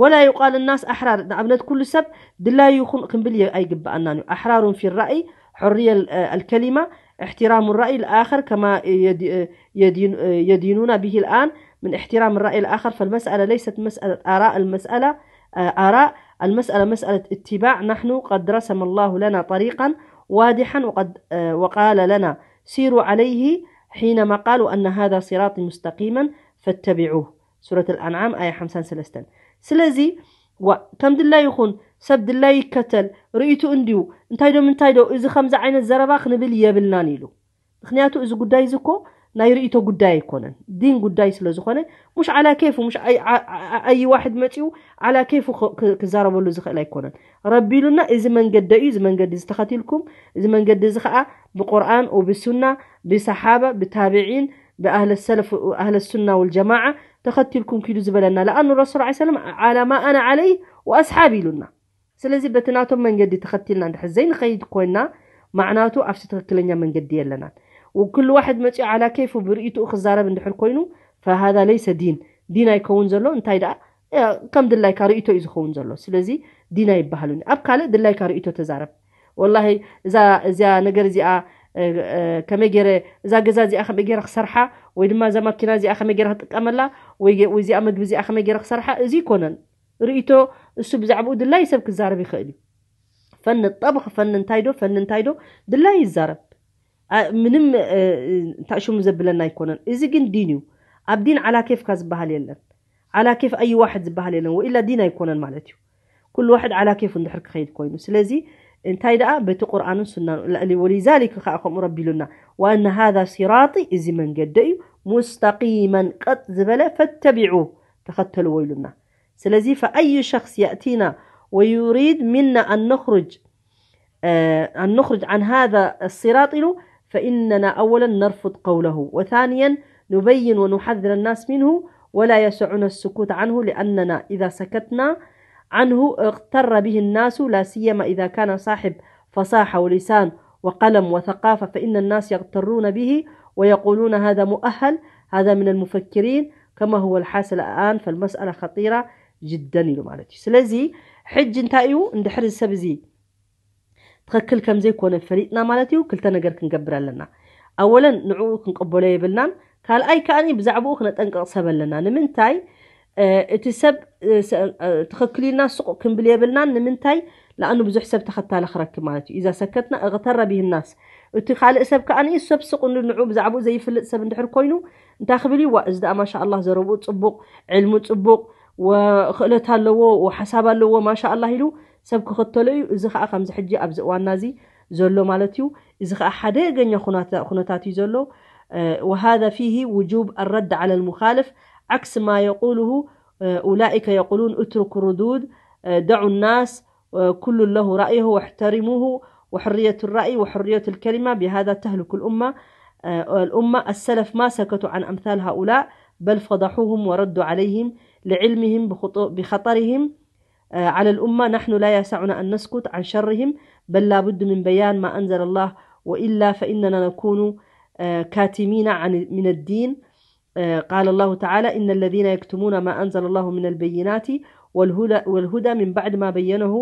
ወላ ዩቃል ናስ ኣሕራር፣ ንኣብነት ኩሉ ሰብ ድላዩ ይኹን ክንብል የ-፣ ኣይግብኣናን እዩ። ኣሕራሩን ፊ ራእይ፣ حرية ال-، الكلمة، احترام الرأي الآخر كما يد-، يدين-، يدينون به الآن من احترام الرأي الآخر، فالمسألة ليست مسألة آراء، المسألة، آه، آراء، المسألة مسألة اتباع. نحن قد رسم الله لنا طريقا واضحا، وقد، آه، وقال لنا: سيروا عليه، حينما قالوا أن هذا صراطي مستقيما فاتبعوه. ሱረት ኣልኣንዓም ኣያ ሓምሳን ሰለስተን። ስለዚ፣ ዋ፣ ከም ድላይ ይኹን፣ ሰብ ድላይ ይከተል፣ ርእይቱ እንድዩ፣ እንታይ ዶ ምንታይ ዶ፣ እዚ ከምዚ ዓይነት ዘረባ ክንብል የብልናን ኢሉ። ምኽንያቱ እዚ ጉዳይ እዚ እኮ ናይ ርእይቶ ጉዳይ ኣይኮነን፣ ዲን ጉዳይ ስለ ዝኾነ፣ ሙሽ ዓላ ኬፉ፣ ሙሽ ኣይ-፣ ኣ-፣ ኣ-፣ ኣይ ዋሕድ መጺኡ ዓላ ኬፉ ክ-፣ ክ-፣ ክዛረበሉ ዝኽእል ኣይኮነን። ረቢ ኢሉና፣ እዚ መንገዲ እዩ፣ እዚ መንገዲ እዚ ተኸቲልኩም፣ እዚ መንገዲ እዚ ኸኣ ብቁርኣን ወብሱና፣ ብሰሓባ፣ ብታብዒን፣ ብኣህለ ሰለፍ፣ ኣህለ ሱና ወልጀማዓ ተኸቲልኩም ኪዱ ዝበለና። ለኣኑ ረሱል ዐለይሂ ሰላም ዓላ ማ ኣነ ዐለይህ ወኣስሓብ ኢሉና። ስለዚ በቲ ናቶም መንገዲ ተኸቲልና እንድሕር ዘይንኸይድ ኮይና፣ ማዕናቱ ኣብቲ ትኽክለኛ መንገዲ የለናን። ወኩሉ ዋሕድ መጺኡ ዓላ ኬፉ ብርእይትኡ ክዛረብ እንድሕር ኮይኑ፣ ፈሃዛ ለይሰ ዲን፣ ዲን ኣይከውን ዘሎ። እንታይ ደኣ፣ ያ፣ ከም ድላይካ ርእይቶ እዩ ዝኸውን ዘሎ። ስለዚ ዲን ኣይበሃሉን። ኣብ ካልእ ድላይካ ርእይቶ ተዛረብ። ወላሂ እዛ፣ እዚኣ ነገር እዚኣ፣ እ፣ እ፣ ከመይ ገይረ፣ እዛ ገዛ እዚኣ ከመይ ገይረ ክሰርሓ፣ ወይ ድማ እዛ ማኪና እዚኣ ከመይ ገይረ ክጥቀመላ፣ ወይ ገ-፣ ወይ እዚኣ መግቢ እዚኣ ከመይ ገይረ ክሰርሓ፣ እዚ ይኮነን። ርእይቶ እሱ ብዛዕባኡ ድላይ ሰብ ክዛረብ ይኽእል እዩ። ፈኒ ጠብኽ፣ ፈኒ እንታይ ዶ፣ ፈኒ እንታይ ዶ፣ ድላይ ይዛረብ። ኣ-፣ ምንም፣ እ፣ እ፣ እንታይ ሽሙ ዘብለና ኣይኮነን። እዚ ግን ዲን እዩ። ኣብ ዲን ዓላ ኬፍካ ዝበሃል የለን። ዓላ ኬፍ ኣይ ዋሕድ ዝበሃል የለን። ወኢላ ዲን ኣይኮነን ማለት እዩ። ኩሉ ዋሕድ ዓላ ኬፉ እንድሕር ክኸይድ ኮይኑ። ስለዚ እንታይ ደኣ በቲ ቁርኣንን ሱናን፣ ለ-፣ ወሊዛሊክ ከኣ ከምኡ ረቢ ኢሉና፣ "ወኣነ ሃዛ ሲራጢ፣ እዚ መንገዲ እዩ፣ ሙስተቂመን፣ ቀጥ ዝበለ፣ ፈተቢዑ፣ ተኸተልዎ" ኢሉና። ስለዚ ፈኣዩ ሸኽስ የእቲና ወዩሪድ ሚና ኣን ነኽሩጅ أن نخرج عن هذا الصراط له، فإننا أولا نرفض قوله، وثانيا نبين ونحذر الناس منه، ولا يسعنا السكوت عنه، لأننا إذا سكتنا عنه اغتر به الناس، لا سيما إذا كان صاحب فصاحة ولسان وقلم وثقافة، فإن الناس يغترون به ويقولون: "هذا مؤهل، هذا من المفكرين"، كما هو الحاصل الآن، فالمسألة خطيرة جدا ኢሉ ማለት እዩ። ስለዚ ሕጂ እንታይ እዩ እንድሕር እዚ ሰብ እዚ ትኽክል ከም ዘይኮነ ፈሊጥና ማለት እዩ፣ ክልተ ነገር ክንገብር ኣለና። ኣወለን ንዕኡ ክንቅበሎ የብልናን፣ ካልኣይ ከኣ ብዛዕባኡ ክነጠንቅቕ ሰብ ኣለና። ንምንታይ፣ እ፣ እቲ ሰብ፣ እ፣ ሰ-፣ እ፣ ትኽክል ኢልና ስቕ ክንብል የብልናን። ንምንታይ? ለኣኑ ብዙሕ ሰብ ተኸታሊ ክረክብ ማለት እዩ። ኢዛ ሰከትና እቕተረ ቢህ ናስ። እቲ ካልእ ሰብ ከኣ ሰብ ስቕ እንዱ ንዕኡ ብዛዕባኡ ዘይፍልጥ ሰብ እንድሕር ኮይኑ፣ እንታይ ክብል እዩ? ዋ፣ እዚ ደኣ ማሻ ኣላህ ዘረብኡ ጽቡቕ፣ ዕልሙ ጽቡቕ፣ ወክእለት ኣለዎ፣ ወሓሳብ ኣለዎ፣ ማሻ ኣላህ ኢሉ ሰብ ክኽተሎ እዩ። እዚ ኸኣ ከምዚ ሕጂ ኣብዚ እዋንና እዚ ዘሎ ማለት እዩ። እዚ ኸኣ ሓደገኛ ኩናታ-፣ ኩነታት እዩ ዘሎ። እ፣ وهذا فيه وجوب الرد على المخالف عكس ما يقوله، እ፣ أولئك يقولون: "اتركوا الردود، እ، دعوا الناس، እ، كل له رأيه واحترموه، وحرية الرأي وحرية الكلمة، بهذا تهلك الأمة". እ፣ الأمة، السلف ما سكتوا عن أمثال هؤلاء، بل فضحوهم وردوا عليهم لعلمهم بخطو-، بخطرهم، آه، على الأمة. نحن لا يسعنا أن نسكت عن شرهم، بل لا بد من بيان ما أنزل الله، وإلا فإننا نكون، آه، كاتمين عن، من الدين. آه، قال الله تعالى: "إن الذين يكتمون ما أنزل الله من البينات والهدى، والهدى من بعد ما بينه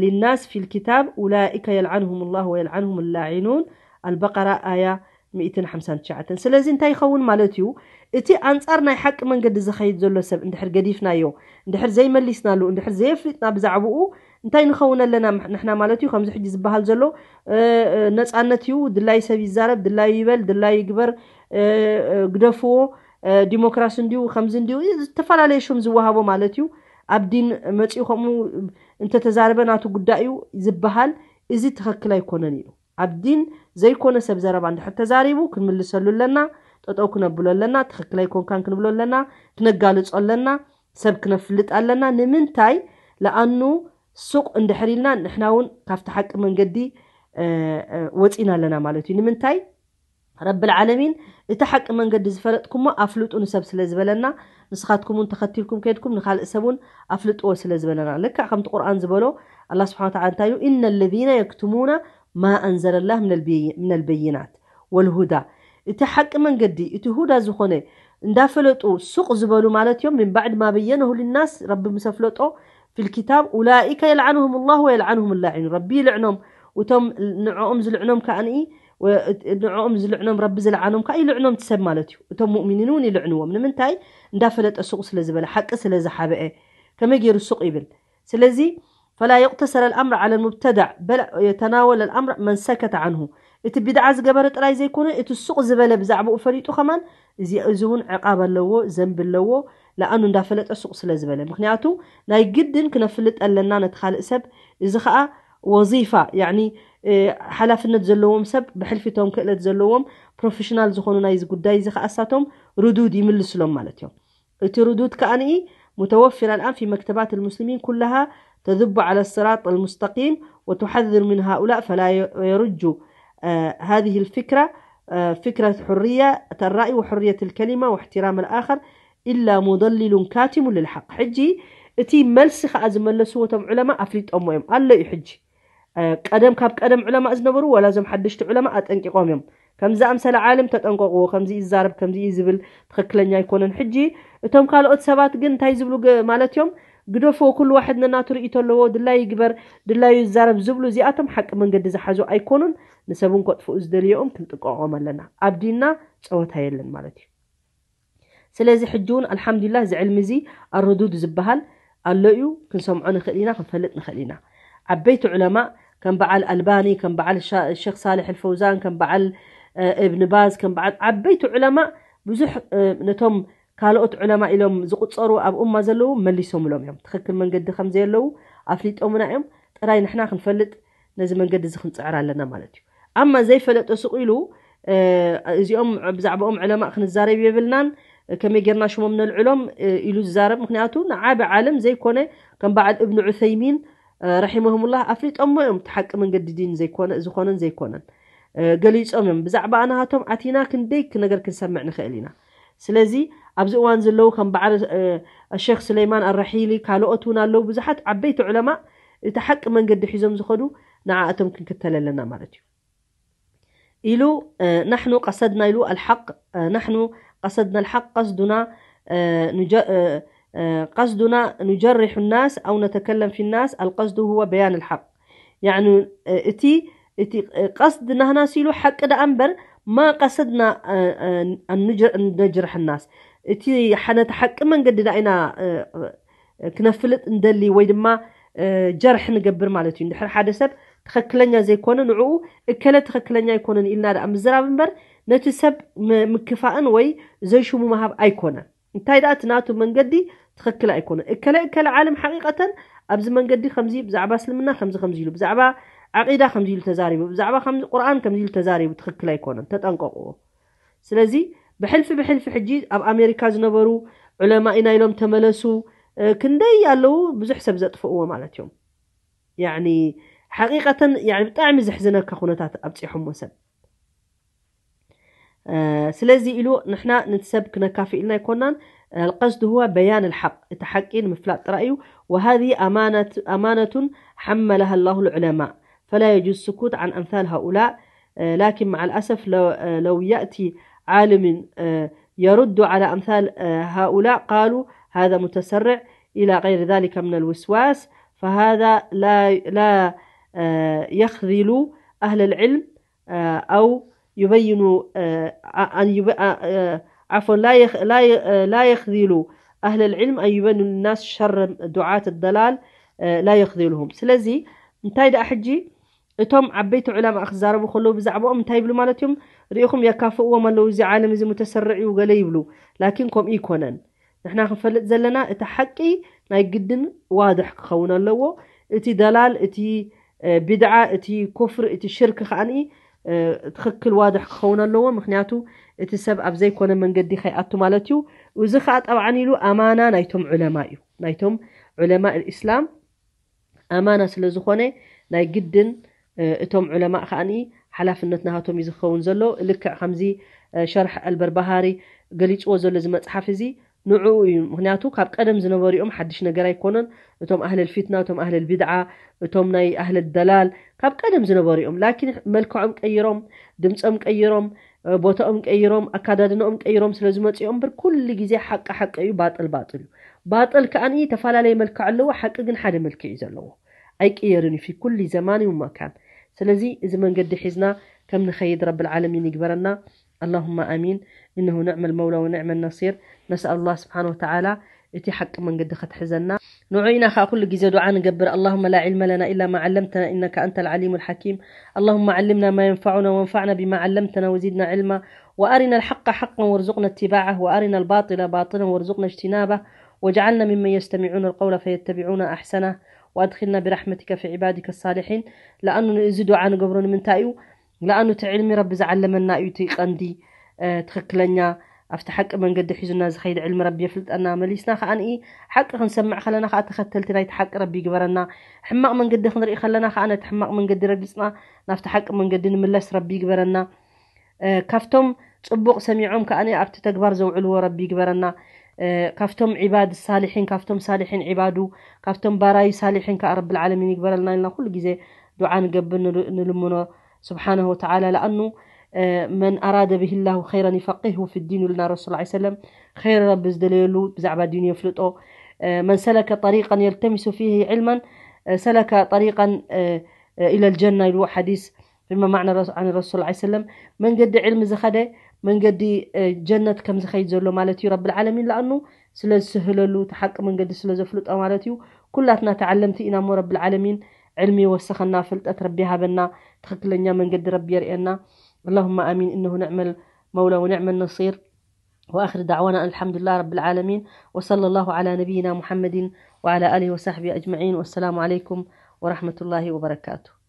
للناس في الكتاب أولئك يلعنهم الله ويلعنهم اللاعنون. البقرة آية ሚእትን ሓምሳን ትሽዓተን። ስለዚ እንታይ ይኸውን ማለት እዩ? እቲ ኣንጻር ናይ ሓቂ መንገዲ ዝኸይድ ዘሎ ሰብ እንድሕር ገዲፍናዮ፣ እንድሕር ዘይመሊስናሉ፣ እንድሕር ዘየፍሊጥና ብዛዕባኡ እንታይ ንኸውን ኣለና ንሕና ማለት እዩ? ከምዚ ሕጂ ዝበሃል ዘሎ ነጻነት እዩ። ድላይ ሰብ ይዛረብ፣ ድላዩ ይበል፣ ድላዩ ይግበር፣ ግደፍዎ፣ ዲሞክራሲ እንዲዩ፣ ከምዚ እንዲዩ፣ ዝተፈላለየ ሽም ዝወሃቦ ማለት እዩ። ኣብ ዲን መጺኡ ከምኡ እንተተዛረበ ናቱ ጉዳይ እዩ ዝበሃል፣ እዚ ትኽክል ኣይኮነን ኢሉ። ኣብ ዲን ዘይኮነ ሰብ ዘረባ እንድሕር ተዛሪቡ ክንምልሰሉ ኣለና። ጠጠው ክነብሎ ኣለና። ትኽክል ኣይኮንካን ክንብሎ ኣለና። ክነጋልጾ ኣለና። ሰብ ክነፍልጥ ኣለና። ንምንታይ? ለኣኑ ሱቕ እንድሕር ኢልና ንሕና እውን ካብቲ ሓቂ መንገዲ ወፂና ኣለና ማለት እዩ። ንምንታይ? ረብል ዓለሚን እቲ ሓቂ መንገዲ ዝፈለጥኩሞ ኣፍልጡ ንሰብ ስለ ዝበለና፣ ንስኻትኩም እውን ተኸቲልኩም ከድኩም ንኻልእ ሰብ እውን ኣፍልጥዎ ስለ ዝበለና። ልክዕ ከምቲ ቁርኣን ዝበሎ ኣላ ስብሓን ወተዓላ እንታይ እዩ? إن الذين يكتمون ما أنزل الله من البينات والهدى። እቲ ሓቂ መንገዲ እቲ ሁዳ ዝኾነ እንዳፈለጡ ሱቕ ዝበሉ ማለት እዮም። من بعد ما بينه للناس፣ ረቢ ምስ ኣፍለጦ في الكتاب أولئك يلعنهم الله ويلعنهم اللاعنون። ረቢ ይልዕኖም፣ እቶም ንዕኦም ዝልዕኖም ከኣ ንዕኦም ዝልዕኖም ረቢ ዝለዓኖም ከኣ ይልዕኖም ትሰብ ማለት እዩ። እቶም ሙእሚኒን እውን ይልዕንዎም። ንምንታይ? እንዳፈለጠ ሱቕ ስለ ዝበለ፣ ሓቂ ስለ ዝሓበአ። ከመይ ገይሩ ሱቕ ይብል? ስለዚ فلا يقتصر الأمر على المبتدع بل يتناول الأمر من سكت عنه። እቲ ቢድዓ ዝገበረ ጥራይ ዘይኮነ እቲ ሱቕ ዝበለ ብዛዕባኡ ፈሊጡ ከማን እዚ እዚ እውን ዕቃብ ኣለዎ፣ ዘንቢ ኣለዎ። ለኣኑ እንዳፈለጠ ሱቕ ስለ ዝበለ። ምክንያቱ ናይ ግድን ክነፍልጥ ኣለና ነቲ ካልእ ሰብ። እዚ ከዓ ወዚፋ ያኒ ሓላፍነት ዘለዎም ሰብ ብሕልፊቶም ክእለት ዘለዎም ፕሮፌሽናል ዝኾኑ ናይዚ ጉዳይ እዚ ከዓ እሳቶም ርዱድ ይምልስሎም ማለት እዮም። እቲ ርዱድ ከኣ ንኢ متوفرة الآن في مكتبات المسلمين كلها تذب على الصراط المستقيم وتحذر من هؤلاء فلا يرج هذه الفكرة فكرة حرية الرأي وحرية الكلمة واحترام الآخر إلا مضلل كاتم للحق። ሕጂ እቲ መልሲ ከኣ ዝመለስዎ እቶም ዑለማ ኣፍሊጦሞ እዮም ኣሎ እዩ። ሕጂ ቀደም ካብ ቀደም ዑለማ ዝነበሩ ወላ እዞም ሓደሽቲ ዑለማ ኣጠንቂቆም እዮም። ከምዚ ኣምሰለ ዓለም ተጠንቀቅዎ፣ ከምዚ ይዛረብ፣ ከምዚ እዩ ዝብል ትኽክለኛ ኣይኮነን። ሕጂ እቶም ካልኦት ሰባት ግን እንታይ ዝብሉ ማለት እዮም? ግደፍዎ፣ ኩሉ ዋሕድ ነናቱ ርእይቶ ኣለዎ፣ ድላዩ ይግበር፣ ድላዩ ይዛረብ ዝብሉ እዚኣቶም ሓቂ መንገዲ ዝሓዙ ኣይኮኑን። ንሰብን ከጥፍኡ ዝደልዮኦም ክንጥቀቆም ኣለና። ኣብ ዲንና ጸወታ የለን ማለት እዩ። ስለዚ ሕጂ እውን ኣልሓምዱሊላህ እዚ ዕልሚ እዚ ኣርዱድ ዝበሃል ኣሎ እዩ። ክንሰምዖ ንኽእል ኢና፣ ክንፈልጥ ንኽእል ኢና። ዓበይቲ ዑለማ ከም በዓል ኣልባኒ፣ ከም በዓል ሸክ ሳልሕ ኣልፈውዛን፣ ከም በዓል እብን ባዝ፣ ከም በዓል ዓበይቲ ዑለማ ብዙሕ ነቶም ካልኦት ዑለማ ኢሎም ዝቁፀሩ ኣብ ኡማ ዘለዉ መሊሶምሎም እዮም። ትኽክል መንገዲ ከም ዘየለዉ ኣፍሊጦምና እዮም። ጥራይ ንሕና ክንፈልጥ ነዚ መንገዲ እዚ ክንፅዕር ኣለና ማለት እዩ። ኣማ ዘይፈለጠ ስቕ ኢሉ እዚኦም ብዛዕባኦም ዕለማእ ክንዛረብ የብልናን፣ ከመይ ጌርና ሽሞም ነልዕሎም ኢሉ ዝዛረብ። ምክንያቱ ንዓቢ ዓለም ዘይኮነ ከም በዓል እብን ዑሰይሚን ረሒመሁሙላህ ኣፍሊጦሞ እዮም። እቲ ሓቂ መንገዲ ዲን ዘይኮነ ዝኾነን ዘይኮነን ገሊጾም እዮም። ብዛዕባ ኣናሃቶም ኣቲና ክንደይ ነገር ክንሰምዕ ንኽእል ኢና። ስለዚ ኣብዚ እዋን ዘለዉ ከም በዓል ሸክ ሱለይማን ኣራሒሊ ካልኦት እውን ኣለዉ። ብዙሓት ዓበይቲ ዑለማ እቲ ሓቂ መንገዲ ሒዞም ዝኸዱ ንዓኣቶም ክንክተል ኣለና ማለት እዩ። ኢሉ نحن قصدنا ኢሉ الحق نحن قصدنا الحق قصدنا قصدنا نجرح الناس أو نتكلم في الناس القصد هو بيان الحق يعني እቲ እቲ ቀስድ ናህና ሲሉ ሓቂ ደኣ እምበር ما قصدنا أن نجرح الناس እቲ ሓነቲ ሓቂ መንገዲ ደኣ ኢና ክነፍልጥ እንደሊ ወይ ድማ ጀርሒ ንገብር ማለት እዩ። እንድሕር ሓደ ሰብ ትኽክለኛ ዘይኮነ ንዕኡ እከለ ትኽክለኛ ኣይኮነን ኢልና ደኣ ምዝራብ እምበር ነቲ ሰብ ምክፋእን ወይ ዘይሽሙ ምሃብ ኣይኮነን። እንታይ ደኣ እቲ ናቱ መንገዲ ትኽክል ኣይኮነን። እከለ እከለ ዓለም ሓቂቀተን ኣብዚ መንገዲ ከምዚ ብዛዕባ እስልምና ከምዚ ከምዚ ኢሉ ብዛዕባ ዓቂዳ ከምዚ ኢሉ ተዛሪቡ ብዛዕባ ቁርኣን ከምዚ ኢሉ ተዛሪቡ ትኽክል ኣይኮነን። ተጠንቀቅዎ። ስለዚ ብሕልፊ ብሕልፊ ሕጂ ኣብ ኣሜሪካ ዝነበሩ ዑለማ ኢና ኢሎም ተመለሱ ክንደይ ኣለዉ ብዙሕ ሰብ ዘጥፍእዎ ማለት እዮም። ያኒ ሓቂቀተን ያኒ ብጣዕሚ ዘሕዝነካ ኩነታት ኣብፂሖሞ ሰብ ስለዚ ኢሉ ንሕና ነቲ ሰብ ክነካፍእ ኢልና ኣይኮናን القصد هو بيان الحق እቲ ሓቂ ንምፍላጥ ጥራይ እዩ وهذه أمانة أمانة حملها الله العلماء فلا يجوز السكوت عن أمثال هؤلاء لكن مع الأسف لو, لو يأتي عالم يرد على أمثال هؤلاء قالوا هذا متسرع إلى غير ذلك من الوسواس، فهذا لا، لا، آه، يخذل أهل العلم، آه، أو يبين، آه، أن يب-، آه، آه، عفوا، لا يخ-، لا ي-، آه، لا يخذل أهل العلم أن يبين للناس شر دعاة الضلال، آه، لا يخذلهم. ስለዚ እንታይ ደኣ ሕጂ እቶም ዓበይቲ ዑለማ ክዛረቡ ከለዉ ብዛዕባኦም እንታይ ይብሉ ማለት እዮም? ርኢኹም የካፍእዎም ኣለዉ፣ እዚ ዓለም እዚ ሙተሰርዕ እዩ ገለ ይብሉ። ላኪን ከምኡ ይኮነን። ንሕና ክንፈልጥ ዘለና እቲ ሓቂ ናይ ግድን ዋድሕ ክኸውን ኣለዎ። እቲ ደላል፣ እቲ፣ እ፣ ቢድዓ፣ እቲ ኩፍር፣ እቲ ሽርክ ከኣኒ፣ እ፣ ትኽክል ዋድሕ ክኸውን ኣለዎ። ምኽንያቱ እቲ ሰብ ኣብ ዘይኮነ መንገዲ ከይኣቱ ማለት እዩ። እዚ ከኣ ጠብዓን ኢሉ ኣማና ናይቶም ዑለማ እዩ። ናይቶም ዑለማ እስላም ኣማና ስለ ዝኾነ ናይ ግድን፣ እ፣ እቶም ዑለማ ከኣኒ ሓላፍነት ናሃቶም እዩ ዝኸውን ዘሎ። ልክዕ ከምዚ፣ እ፣ ሸርሕ ኣልበርባሃሪ ገሊጽዎ ዘሎ እዚ መጽሓፍ እዚ ንዕኡ እዩ። ምኽንያቱ ካብ ቀደም ዝነበሩ እዮም፣ ሓድሽ ነገር ኣይኮነን። እቶም ኣህለል ፊትና፣ እቶም ኣህለል ቢድዓ፣ እቶም ናይ ኣህለል ደላል ካብ ቀደም ዝነበሩ እዮም። ላኪን መልክዖም ቀይሮም፣ ድምጾም ቀይሮም፣ እ፣ ቦታኦም ቀይሮም፣ ኣካዳድናኦም ቀይሮም ስለ ዝመጽኡ እምበር ኩሉ ግዜ ሓቂ ሓቂ እዩ፣ ባጥል ባጥል እዩ። ባጥል ከኣኒ ተፈላለየ መልክዕ ኣለዎ፣ ሓቂ ግን ሓደ መልክዕ እዩ ዘለዎ። ኣይቅየርን እዩ ፊ ኩሊ ዘማን ወመካን። ስለዚ እዚ መንገዲ ሒዝና ከም ንኸይድ ረብል ዓለሚን ይግበረና። اللهم آمين. إنه نعم المولى ونعم النصير. نسأل الله سبحانه وتعالى እቲ ሓቂ መንገዲ ከትሕዘና። ንዑ ኢና ኸዓ ኩሉ ግዜ ዱዓ ንገብር። اللهم لا علم لنا إلا ما علمتنا إنك أنت العليم الحكيم. اللهم علمنا ما ينفعنا وانفعنا بما علمتنا وزدنا علما وأرنا الحق حقا وارزقنا اتباعه وأرنا الباطل باطلا وارزقنا اجتنابه واجعلنا ممن يستمعون القول فيتبعون أحسنه وأدخلنا برحمتك في عبادك الصالحين. ለኣኑ እዚ ዱዓ ንገብሮ ንምንታይ እዩ? ለኣኑ እቲ ዕልሚ ረቢ ዝዓለመና እዩ እቲ ቀንዲ፣ እ፣ ትኽክለኛ ኣብቲ ሓቂ መንገዲ ሒዙና ዝኸይድ ዕልሚ ረቢ የፍልጠና። መሊስና ከኣ ንኢ ሓቂ ክንሰምዕ ከለና ከኣ ተኸተልቲ ናይቲ ሓቂ ረቢ ይግበረና። ሕማቕ መንገዲ ክንርኢ ከለና ከኣ ነቲ ሕማቕ መንገዲ ረጊጽና ናብቲ ሓቂ መንገዲ ንምለስ ረቢ ይግበረና። እ፣ ካብቶም ጽቡቕ ሰሚዖም ከኣ ኣብቲ ተግባር ዘውዕልዎ ረቢ ይግበረና። እ፣ ካብቶም ዒባድ ሳሊሒን፣ ካብቶም ሳሊሒን ዒባዱ፣ ካብቶም ባራዩ ሳሊሒን ከኣ ረብል ዓለሚን ይግበረልና ኢልና ኩሉ ግዜ ዱዓ ንገብር፣ ንል-፣ ንልምኖ ስብሓነሁ ወተዓላ። ለኣኑ፣ እ፣ መን ኣራደ ብሂላሁ ኸይረን ይፈቂሁ ፊ ዲን ኢሉና ረሱል ላ ሰለም። ኸይር ረቢ ዝደለየሉ ብዛዕባ ዲኑ የፍልጦ። እ፣ መን ሰለከ ጠሪቀን የልተሚሱ ፊሂ ዕልመን፣ እ፣ ሰለከ ጠሪቀን፣ እ፣ እ፣ ኢለል ጀና ኢሉ ሓዲስ ፊማ ማዕና ረሱ-፣ ዓን ረሱል ላ ሰለም። መንገዲ ዕልሚ ዝኸደ መንገዲ፣ እ፣ ጀነት ከም ዝኸይድ ዘሎ ማለት እዩ። ረብል ዓለሚን ለኣኑ ስለ ዝስህለሉ እቲ ሓቂ መንገዲ ስለ ዘፍልጦ ማለት እዩ። ኩላትና ተዓለምቲ ኢና እሞ ረብል ዓለሚን ዕልሚ ይወሰኸና፣ ፍልጠት ረቢ ይሃበና፣ ትኽክለኛ መንገዲ ረቢ የርእየና። اللهم آمين. إنه نعم المولى ونعم النصير. وآخر دعوانا أن الحمد لله رب العالمين. وصلى الله على نبينا محمد وعلى آله وصحبه أجمعين. والسلام عليكم ورحمة الله وبركاته.